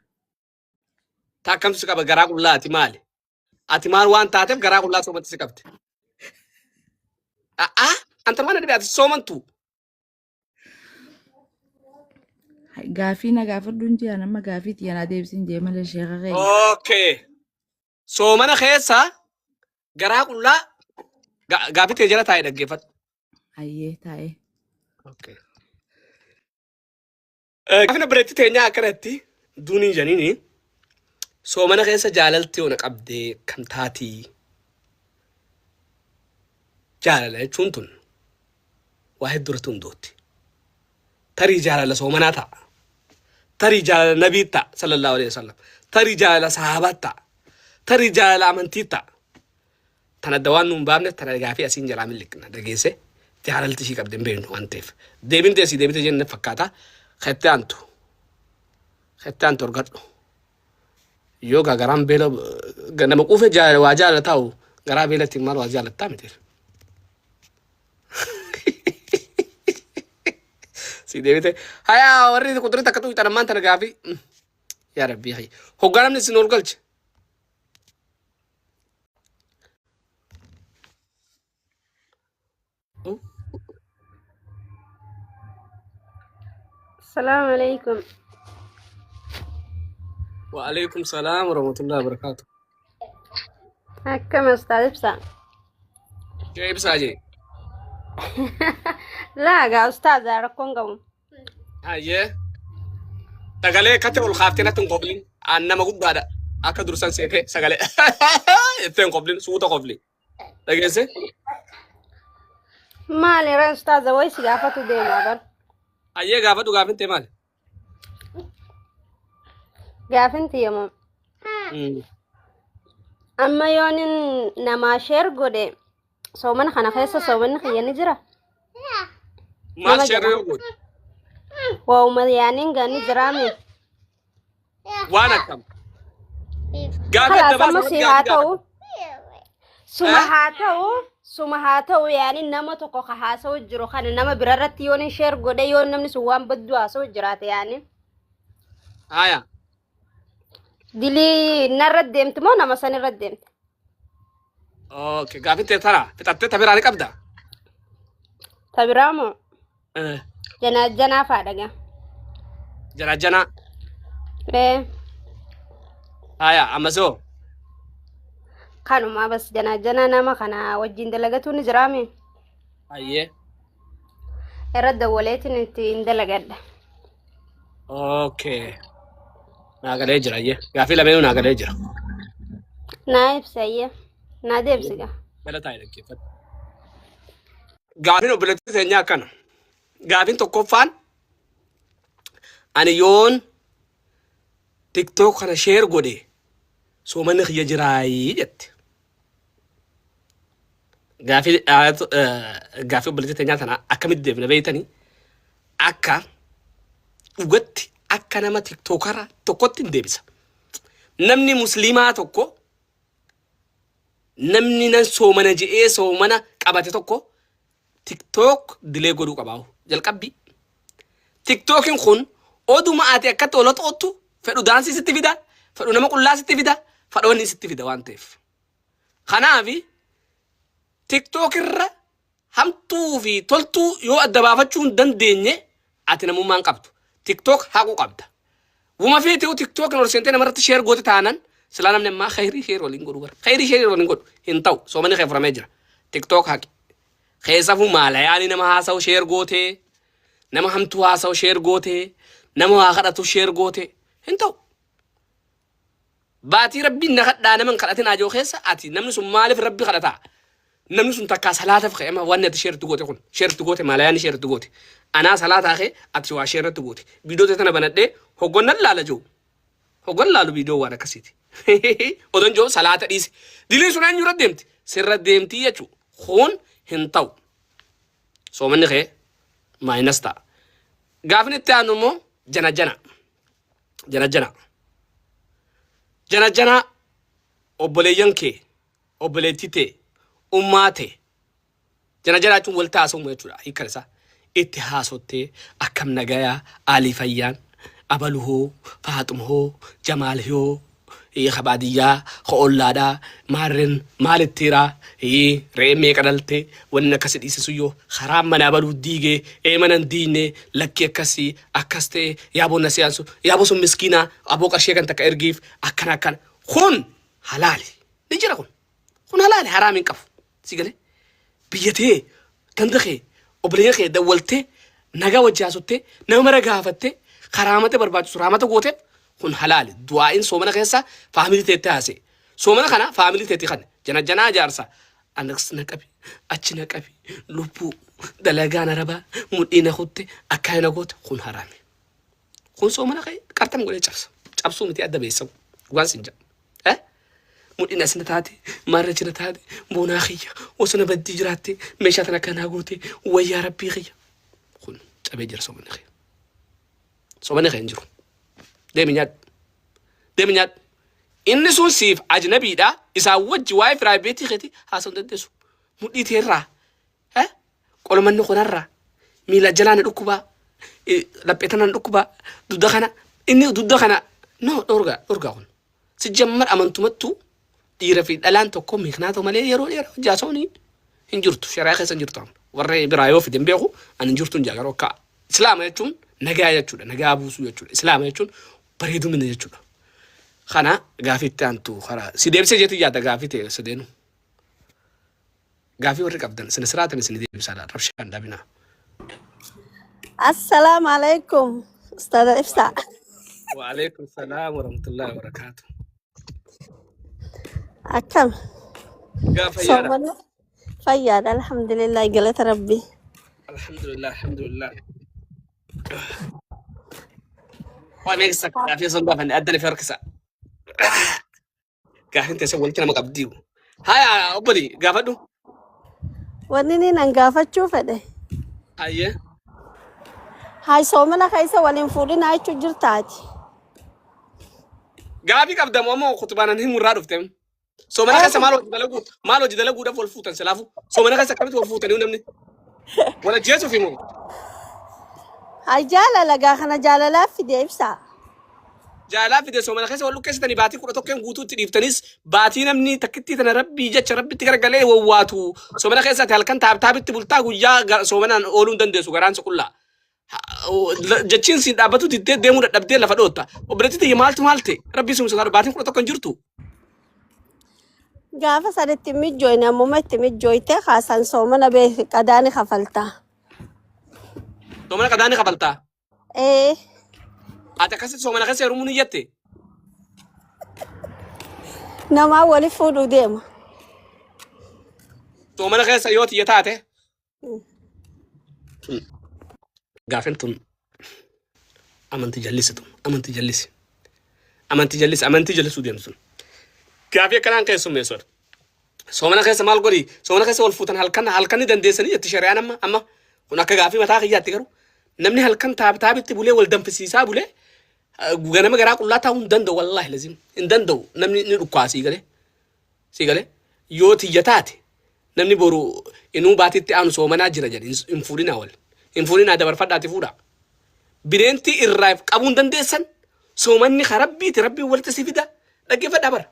Taa akkamtu si qaba garaa qullaa ati maali? Ati maal waan taateef garaa qullaa soomatti si qabde? A'aa anta mana dhibe ati soomantu. Gaafii na gaafadhu hin jiran amma gaafii tiyya naa deebisin jee malee sheeka keenya. Okay. Soomana keessa garaa qullaa gaafii tee jala taa'ee dhaggeeffadhu. Hayyee taa'ee. Okay. Gaafina bireetti teenyaa akkanatti duunii janiini soomana keessa jaalalti yoo na qabdee kam taatii jaalala jechuun tun waa hedduu irratti hundootti. Tarii jaalala soomanaa ta'a. Tarii jaalala nabii ta'a sallallahu alaihi wasallam. Tarii jaalala sahaabaa ta'a. Tarii jaalala amantii ta'a. Tan adda waan nuun baafne tana gaafii asiin jalaa miliqna dhageesse jaalalti ishii qabde hin beeknu waan ta'eef. Deebin ta'e sii deebite jenne fakkaata. Kette aantu. Kette aantu argadhu. Yoo gaa garaan beela nama quufe waa jaalala taa'u garaa beelatti maal waa jaalattaa miti. Sii deebite. Hayaa warri quxurii takka xuuxan ammaan tana gaafii. Yaa rabbii hayya. Hoggaa namni isin ol galche. Salaamu alaikum. Wa alaikum salaam wa rahmatullahi wa barakatuh. Akkam Ustaaz Ibsaa? Kee ibsaa jee. Laagaa Ustaaza rakkoon qabu. Hayyee. Sagalee akkatti ol kaaftee natti hin koblin. Aan nama guddaadha. Akka dursan seetee sagalee jettee hin koblin suuta kobli. Dhageesse? Maali ree Ustaaza wayi si gaafatu deemaa bar. Hayyee gaafadhu gaafin tee maali? Gaafin tiyya moo? Amma yoonin namaa sheer godhe soomana kana keessa soomanni kiyya ni jira. Maal Nama sheerri jedha. yoo goote? Waa'uma yaaniin gaa ni jiraame. Waan akkam? Gaafii adda Kalaas amma baasa si haa gaafii ta'u. gaafadhu. Suma Eh? haa ta'u. Suma haa ta'u yaani nama tokko ka haasa'u jiru kana nama birarratti yoon hin sheer godhe yoo namni sun waan badduu haasa'u jiraate yaani. Haya. Dilii narra deemti moo nama sanirra deemti? Okay, gaafii tee tana fixattee ta biraa ni qabda? Ta biraa moo? Eh, Janaa janaa faadha gaa. Jana jana. Ee Haya, amma soo. kanuma bas janaa janaa nama kana wajjin dalagatu ni jiraame. Hayyee. Irra dawwaleetiin itti hin dalagadha. Okay. Naa galee jira hayyee. Gaafii lameenuu naa galee jira. Naa ibsa ayya. Naa deebisi gaa. Galataa dhaggeeffadhu. Gaafiin obboleettii teenyaa akkana. Gaafiin tokkoffaan ani yoon TikTok kana share godhe soomanni kiyya jiraayii jette. Gaafii gaafii obboleettii teenyaa tana akkamitti deebina beektanii akka dhugatti akka nama TikTokara tokkotti hin deebisa. Namni musliimaa tokko namni nan soomana je'ee soomana qabate tokko TikTok dilee godhuu qabaahu. Jalqabbii. TikTokin kun oduma ati akkatti ola xoottu fedhu daansii sitti fida, fedhu nama qullaa sitti fida, fedhu wanni sitti fida waan ta'eef. Kanaafi TikTok irra hamtuu fi toltuu yoo adda baafachuu hin dandeenye ati namummaa hin qabdu. TikTok haquu qabda. Wuma feete'u TikTok ol seentee namarratti share goote taanan silaa namni ammaa khayrii share waliin godhu bara. Khayrii share waliin godhu hin ta'u. Soomani kee furamee jira. TikTok haqi. Keessafuu maalayaanii nama haasa'u share gootee nama hamtuu haasa'u share gootee nama waa kadhatu share gootee hin ta'u. Baatii rabbiin na kadhaa nama hin kadhatin ajoo keessa ati namni sun maaliif rabbi kadhataa? Namni sun takkaa salaataf ka'e amma wanni ati sheerti goote kun sheerti goote maalayaani sheerti goote anaa salaataa kee ati waa sheerratti goote viidiyoo tana banadhee hoggonnan laala jiru hoggon laalu viidiyoo waan akkasiiti odon jiru salaata dhiise diliin sun eenyu irra deemti sirra deemti jechuu kun hin ta'u soomanni kee maayinas ta'a gaafni itti aanu immoo jana jana jana jana jana jana obboleeyyan kee obboleettii tee ummaa tee jana jana jechuun walitti haasa'uma jechuudha hiikkan isaa itti haasottee akkam nagayaa aalii fayyaan abalu hoo faaxuma hoo jamaal hoo ka baadiyyaa ka ollaadhaa maarren maalittiiraa re'ee meeqa dhalte wanni akkasi dhiisisu yoo karaan mana abaluu diigee ee mana hin diigne lakkii akkasii akkas ta'e yaaboo na siyaansu yaaboo sun miskiinaa aboo qarshee kan takka ergiif akkana akkana kun halaali ni jira kun kun halaali haraam hin qabu si galee biyya tee ganda kee obboleeyyan kee dawwaltee nagaa wajji haasottee nama mara gaafattee karaamata barbaachisu raamata gooteef kun halaali du'aa'iin soomana keessa faamilii teetti haasee soomana kana faamilii teetti kan jana janaa jaarsa anas na qabi achi na qabi lubbuu dalagaan arabaa mudhii na kutte akkana na goote kun haraami kun soomana kee qarxam godhee cabsa cabsuu miti adda beessamu waan sin jedhu Eh? Mudhiin asina taate, maarra jira taate, boonaa kiyya, osoo na baddii jiraatte, meeshaa tana akkanaa goote, wayyaa rabbii kiyya. Kun cabee jira somanni kee. Somanni kee hin jiru. Deemi nyaadhu. Deemi nyaadhu. Inni sun siif ajnabiidha. Isaan wajji waa'ee piraayiveetii keetii haasa'uu hin dandeessu. Mudhii teerraa. Eh? Qolomanni kunarraa. Miila jalaa na dhukkubaa. Laphee tana na dhukkubaa. Dugda kana. Inni dugda kana. No dhorgaa dhorgaa kun. Sijjammar amantumattuu dhiira fi dhalaan tokko miiknaatoo malee yeroo dheeraa hojii haasa'uun hin jirtu. Shari'aa keessa hin jirtu amma. Warra biraa yoo fide hin beeku ani hin jirtu hin jaa garuu akka Islaama jechuun nagaa jechuudha. Nagaa buusuu jechuudha. Islaama jechuun bareedumina jechuudha. Kana gaafii itti aantu karaa si deebisee jeetii yaada gaafii ta'e sadeenu. Gaafii warri qabdan sina siraatiin isin deebisaa rabshaa hin dhabinaa. Assalaamu alaikum Ustaza Ibsaa. Waalaikum salaam warahmatullahi wabarakatuh. Akkam? Gaafa fayyaadha. Soomana fayyaadha alhamdulillah galata rabbi. Alhamdulillah alhamdulillah. Waan eegsa gaafii osoo hin gaafanne adda lafa harkisa. Gaafiin teessan walitti nama qabdi. Haya obboli gaafadhu. Wanni inni nan gaafachuu fedhe. Hayyee. Haay soomana keessa waliin fuudhinaa jechuu jirtaati. Gaafii qabda moo ammoo kutubaan himu irraa dhufte. Soomana keessa maal hojii dalaguu maal hojii dalaguudhaaf wal fuutan silaafu. Soomana keessa akkamitti wal fuutanii namni? Wal ajjeesuuf himu. Haay jaalala gaa kana jaalalaaf fide ibsaa. Jaalalaa fide soomana keessa wal lukkeessitanii baatii 11n guutuu itti dhiiftanis baatii namni takkittii tana rabbii jecha rabbitti garagalee wawwaatu soomana keessa ati halkan taabtaabitti bultaa guyyaa soomanaan ooluu hin dandeessu garaan si qullaa. Jechiin siin dhaabbatu diddee deemuu dadhabdee lafa dhootta. Obboleettii tiyya maaltu maal ta'e rabbii sun sodaadhu baatiin 11 hin jirtu. Gaafa san itti mijjooyne ammuma itti mijjooyte kaasan soomana beeki qadaani kafalta. Soomana qadaani kafaltaa. Ee Ati akkasitti soomana keessa heerumuu ni jette. Namaa wali fuudhuu deema. Soomana keessa yoo tiyya taate tun gaafin tun amantii jallisi tun amantii jallisi amantii jallisi amantii jallisuu deemtu tun gaafii akkanaan keessummeessu. Soomana keessa maal godhi? Soomana keessa wal fuutan halkan halkan ni dandeessanii jetti shari'aan amma amma kun akka gaafii mataa kiyyaatti garuu namni halkan taab taabitti bulee wal danfisiisaa bulee ganama garaa qullaa taa'uu hin danda'u wallaahi lazim hin danda'u namni ni dhukkaa sii galee sii galee yoo tiyya taate namni boru inuu baatitti aanu soomanaa jira jedhe hin fuudhinaa wal hin fuudhinaa dabarfadhaati fuudhaa bineentii irraa qabuu hin dandeessan soomanni ka rabbiiti rabbiin walitti si fida dhaggeeffadhaa bara.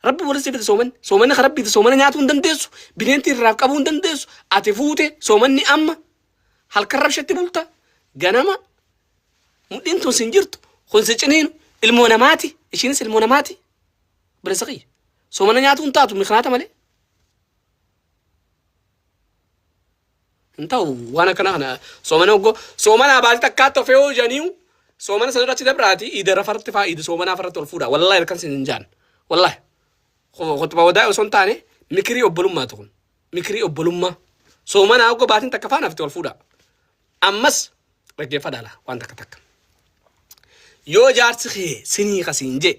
Rabbi walitti si fida soomanni. Soomanni kan rabbiiti. Soomana nyaatuu hin dandeessu. Bineentii irraa qabuu hin dandeessu. Ati fuute soomanni amma halkan rabshatti bulta. Ganama mudhiin tun sin jirtu. Kun si ciniinu ilmoo namaati. Ishiinis ilmoo namaati. Obboleessa kiyya. Soomana nyaatuu hin taatu miknaata malee. Hin ta'u waan akkana kana soomana oggoo soomana baatii takkaatti of yoo janiu soomana sana irratti dabraati iida rafarratti faa iida soomanaa farratti ol fuudha wallahi halkan sin hin jaan wallahi khutba wadaa osoo hin taane mikirii obbolummaatu kun mikirii obbolummaa soomanaa oggoo baatiin takka faana hafte ol fuudha ammas dhaggeeffadhaa laa waan takka takka yoo jaarsi kee sinii kasiin jee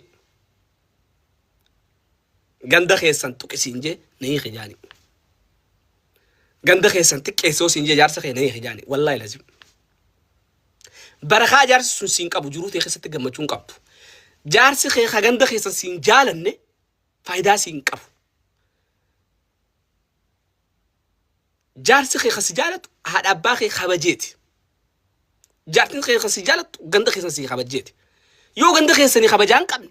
Ganda keessan tuqi siin jee na hiiki jaani. Ganda keessan xiqqeessoo siin jee jaarsa kee na hiiki jaani. Wallaahi lazim. Barakaa jaarsi sun siin qabu jiruu tee keessatti gammachuu hin qabdu. Jaarsi kee ka ganda keessan siin jaalanne faayidaa siin qabu. Jaarsi kee ka si jaalatu haadha abbaa kee kabajeeti. Jaartiin kee ka si jaalattu ganda keessan sii kabajeeti. Yoo ganda keessanii kabajaa hin qabne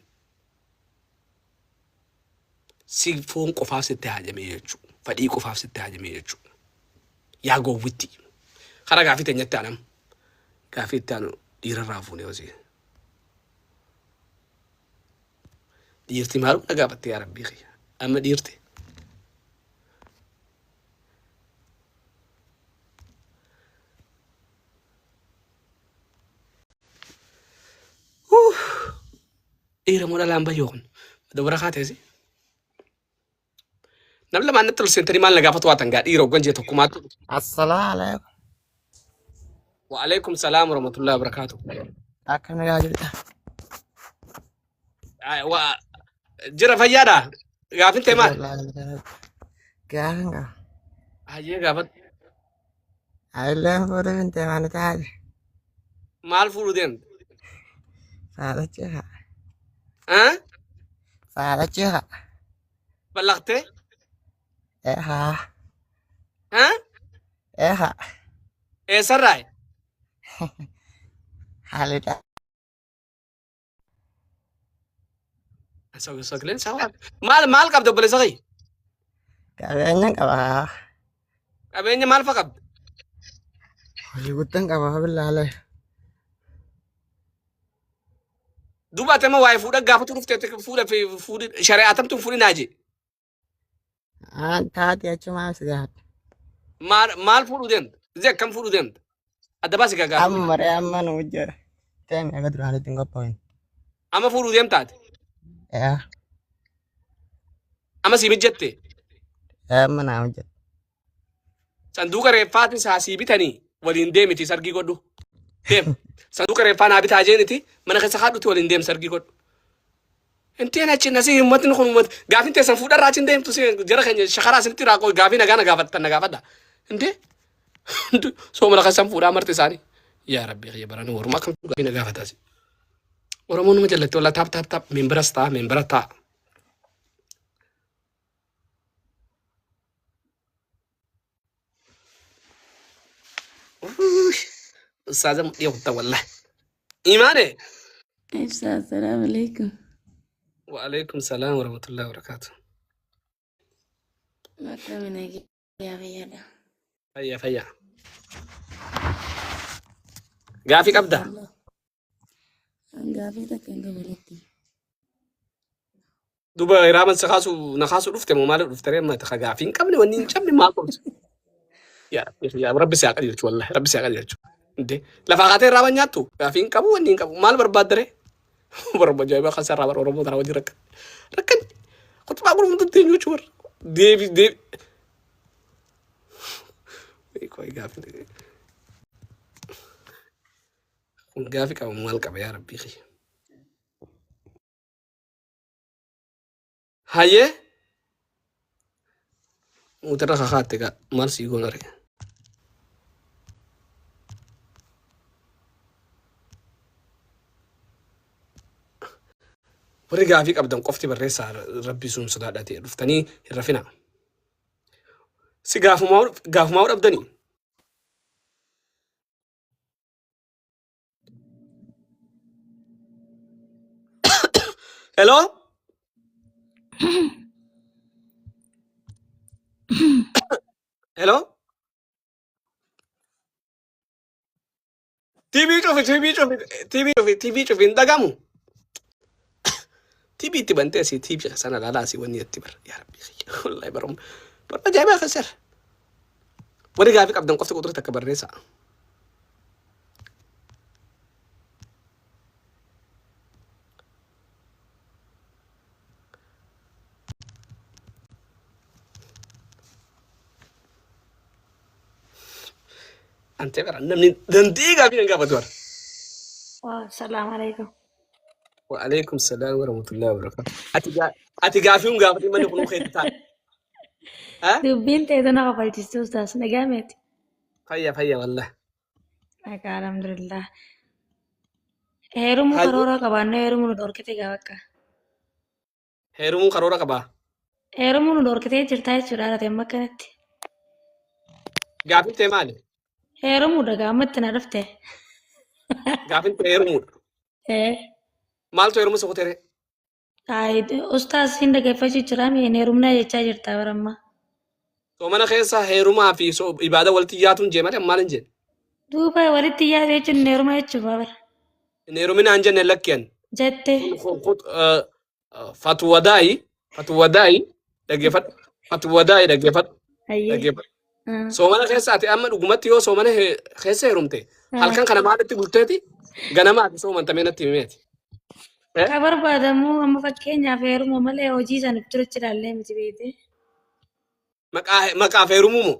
si foon qofaaf sitti haajamee jechuudha. Fadhii qofaaf sitti haajamee jechuudha. Yaa gowwitti. Karaa gaafii teenyatti aanam. Gaafii itti aanu dhiirarraa fuunee hosii. Dhiirti maaluma na gaafatte yaa rabbii kiyya. Amma dhiirti. Dhiira moo dhalaan bayyoo kun? Dubara kaateesi. Nam lamaan natti ol seentanii maal na gaafatu waatan gaa dhiira hoggan jee tokkumaatu. Assalaamu alaikum. Wa'alaikum salaam warahmatullahi wabarakatuh. Akkam nagaa jirta? Jira fayyaadha. Gaafin tee maal? Gaafin qaba. Hayyee gaafadhu. Ayilleen fuudhee hin teemaani taate. Maal fuudhuu deemte? Saalachi haa. Ah? Saalachi haa. Ballaqtee? Ee haa. Ah? Ee haa. Eessarraa? Haalidha. Sagaleen isaa waan. Maal maal qabda obboleessa kiyya? Qabeenya qaba. Qabeenya maal fa qabda? Hojii guddaan qaba billaalee. Duuba ati amma waa'ee fuudha gaafatu dhuftee fuudha fi fuudhi shari'aa tamtu hin fuudhinaa jee. Aan taate achumaan si gaafadha. Maal maal fuudhuu deemta? Zee akkam fuudhuu deemta? Adda baasi gaa gaafii. Amma maree amma nu hojjeta. Teemi aga duraan ittiin qophaa'in. Amma fuudhuu deemtaati? Yaa Amma sii mijjatte? amma naa hojjeta. Sanduuqa reeffaatis haa sii bitanii waliin deemiti sargii godhu. Deem. Sanduuqa reeffaa naa bitaa jeeniti mana keessa kaadhuti waliin deem sargii godhu. Inteen achi nasii uummatni kun uummata gaafin teessan fuudharraa achi hin deemtu si jara keenya shakaraa isinitti raaqoo gaafii nagaa na gaafattan na gaafadha. Intee soomana keessan fuudhaa marti isaanii. Yaa Rabbi kiyya barana waruma akkam gaafii na gaafatas. Oromoon nama jallatti walaa taap taap taap memberas ta'a membera ta'a. Ustaaza mudhii kutta wallahi. Imaane. Ibsa assalaamu alaikum. Waalaikum salaam warahmatullahi wabarakatuh. Akkami nagaa fayyaadha. Fayya fayya. Gaafii qabda? Gaafii takka hin qabu lakki. Duba iraaman si kaasu na kaasu dhufte moo maaliif dhufte ree mata ka gaafii hin qabne wanni hin cabne maal qabdu. Yaa Rabbi yaa Rabbi si haa qajeelchu wallahi Rabbi si haa qajeelchu. Inde lafaa kaatee iraaban nyaattu gaafii hin qabu wanni hin qabu maal barbaadda ree? Barba ajaa'ibaa kan sarraa bara Oromoo tana wajjin rakkan. Rakkan kutubaa gurguruu dandeenyu jechuudha warra. Deebi deebi. Qoy gaafi kun gaafi qaba maal qaba yaa rabbii kiyya. Hayyee muutirra kakaatte gaa maal sii goona ree. Warri gaafii qabdan qofti barreessaa rabbii sun sodaadhaa ta'e dhuftanii hin rafinaa. Si gaafumaa gaafumaa dhabdanii. Hello? Hello? TV cufi, TV cufi, TV cufi, TV cufi hin dhagamu. TV itti bantee asii TV sana ilaalaa asii wanni itti bara. Yaa Rabbi kiyya. Wallahi barum. Bara ajaa'ibaa keessa. Warri gaafii qabdan qofti quxurii takka barreessaa. Antee bara namni danda'ee gaafii nan gaafatu bara. Assalamu alaikum. Wa alaikum salaam wa rahmatullahi wa barakatuh. Ati gaa- ati gaafii hun gaafatin manni kunuu keetti ta'a. Ha? Dubbiin teetu na kofalchiiste ustaas nagaa meeti. Fayya fayya wallah. Nagaa alhamdulillah. Heerumuu Hayyee karoora qabaannee heerumuu nu dhorkite gaa bakka. heerumuun karoora qabaa. Heerumuu nu dhorkitee jirtaa jechuudha haadha amma akkanatti. Gaafin tee maali? Heerumuu dhagaa amma itti na dhufte. Gaafin tee heerumuudha. Ee. Maaltu heerumuu si kutere? Ay, ustaas hin dhaggeeffachuu jira mi hin heerumnaa jechaa jirta bara ammaa. Soomana keessa heerumaa fi ibaada walitti yaatuun jee malee maal hin jenne. Duuba walitti yaatu jechuun hin heeruma jechuudha bara. Hin heeruminaa hin jenne lakki ani. Jette. Kun fatwadaayi fatwadaayi dhaggeeffadhu fatwadaayi dhaggeeffadhu Hayyee. dhaggeeffadhu. Soomana keessa ati amma dhugumatti yoo soomana keessa heerumte halkan kana maalitti bulteeti ganama ati soomantamee natti himeeti. Eh? Ka barbaadamu amma fakkeenyaaf heeruma malee hojii sana durichi ilaallee miti beekte. Maqaa maqaaf heerumuu moo?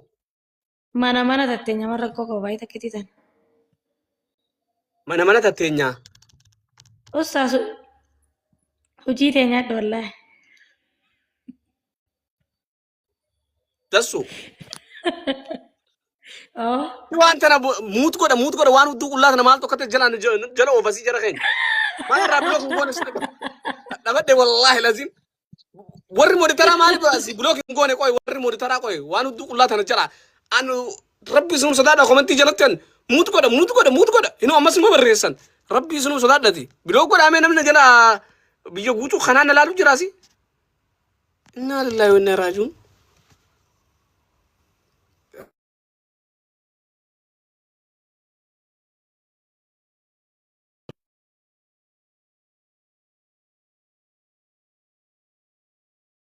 Mana mana tatteenya mana rakkoo qaba baay'ee takkitii tana. Mana mana tatteenyaa. Ustaas hojii teenyaa adda wallaahi. Dassu. Oo. Waan tana muut godha muut godha waan hudduu qullaa tana maaltu akka ta'e jalaan jala oofasii jara keenya. Maal irraa bilook hin goone sirba. Dhabadhe wallaahi lazim. Warri moditaraa maaliif asii bilook hin goone qoy warri moditaraa qoy waan hudduu qullaa tana jala. An rabbi isinum sodaadha komentii jalatti an muut godha muut godha muut godha inuu ammas immoo barreessan rabbi isinum sodaadhati bilook godhaamee namni jala biyya guutuu kanaan na laalu jiraasi. Innaa lillahi wa innaa raaji'uun.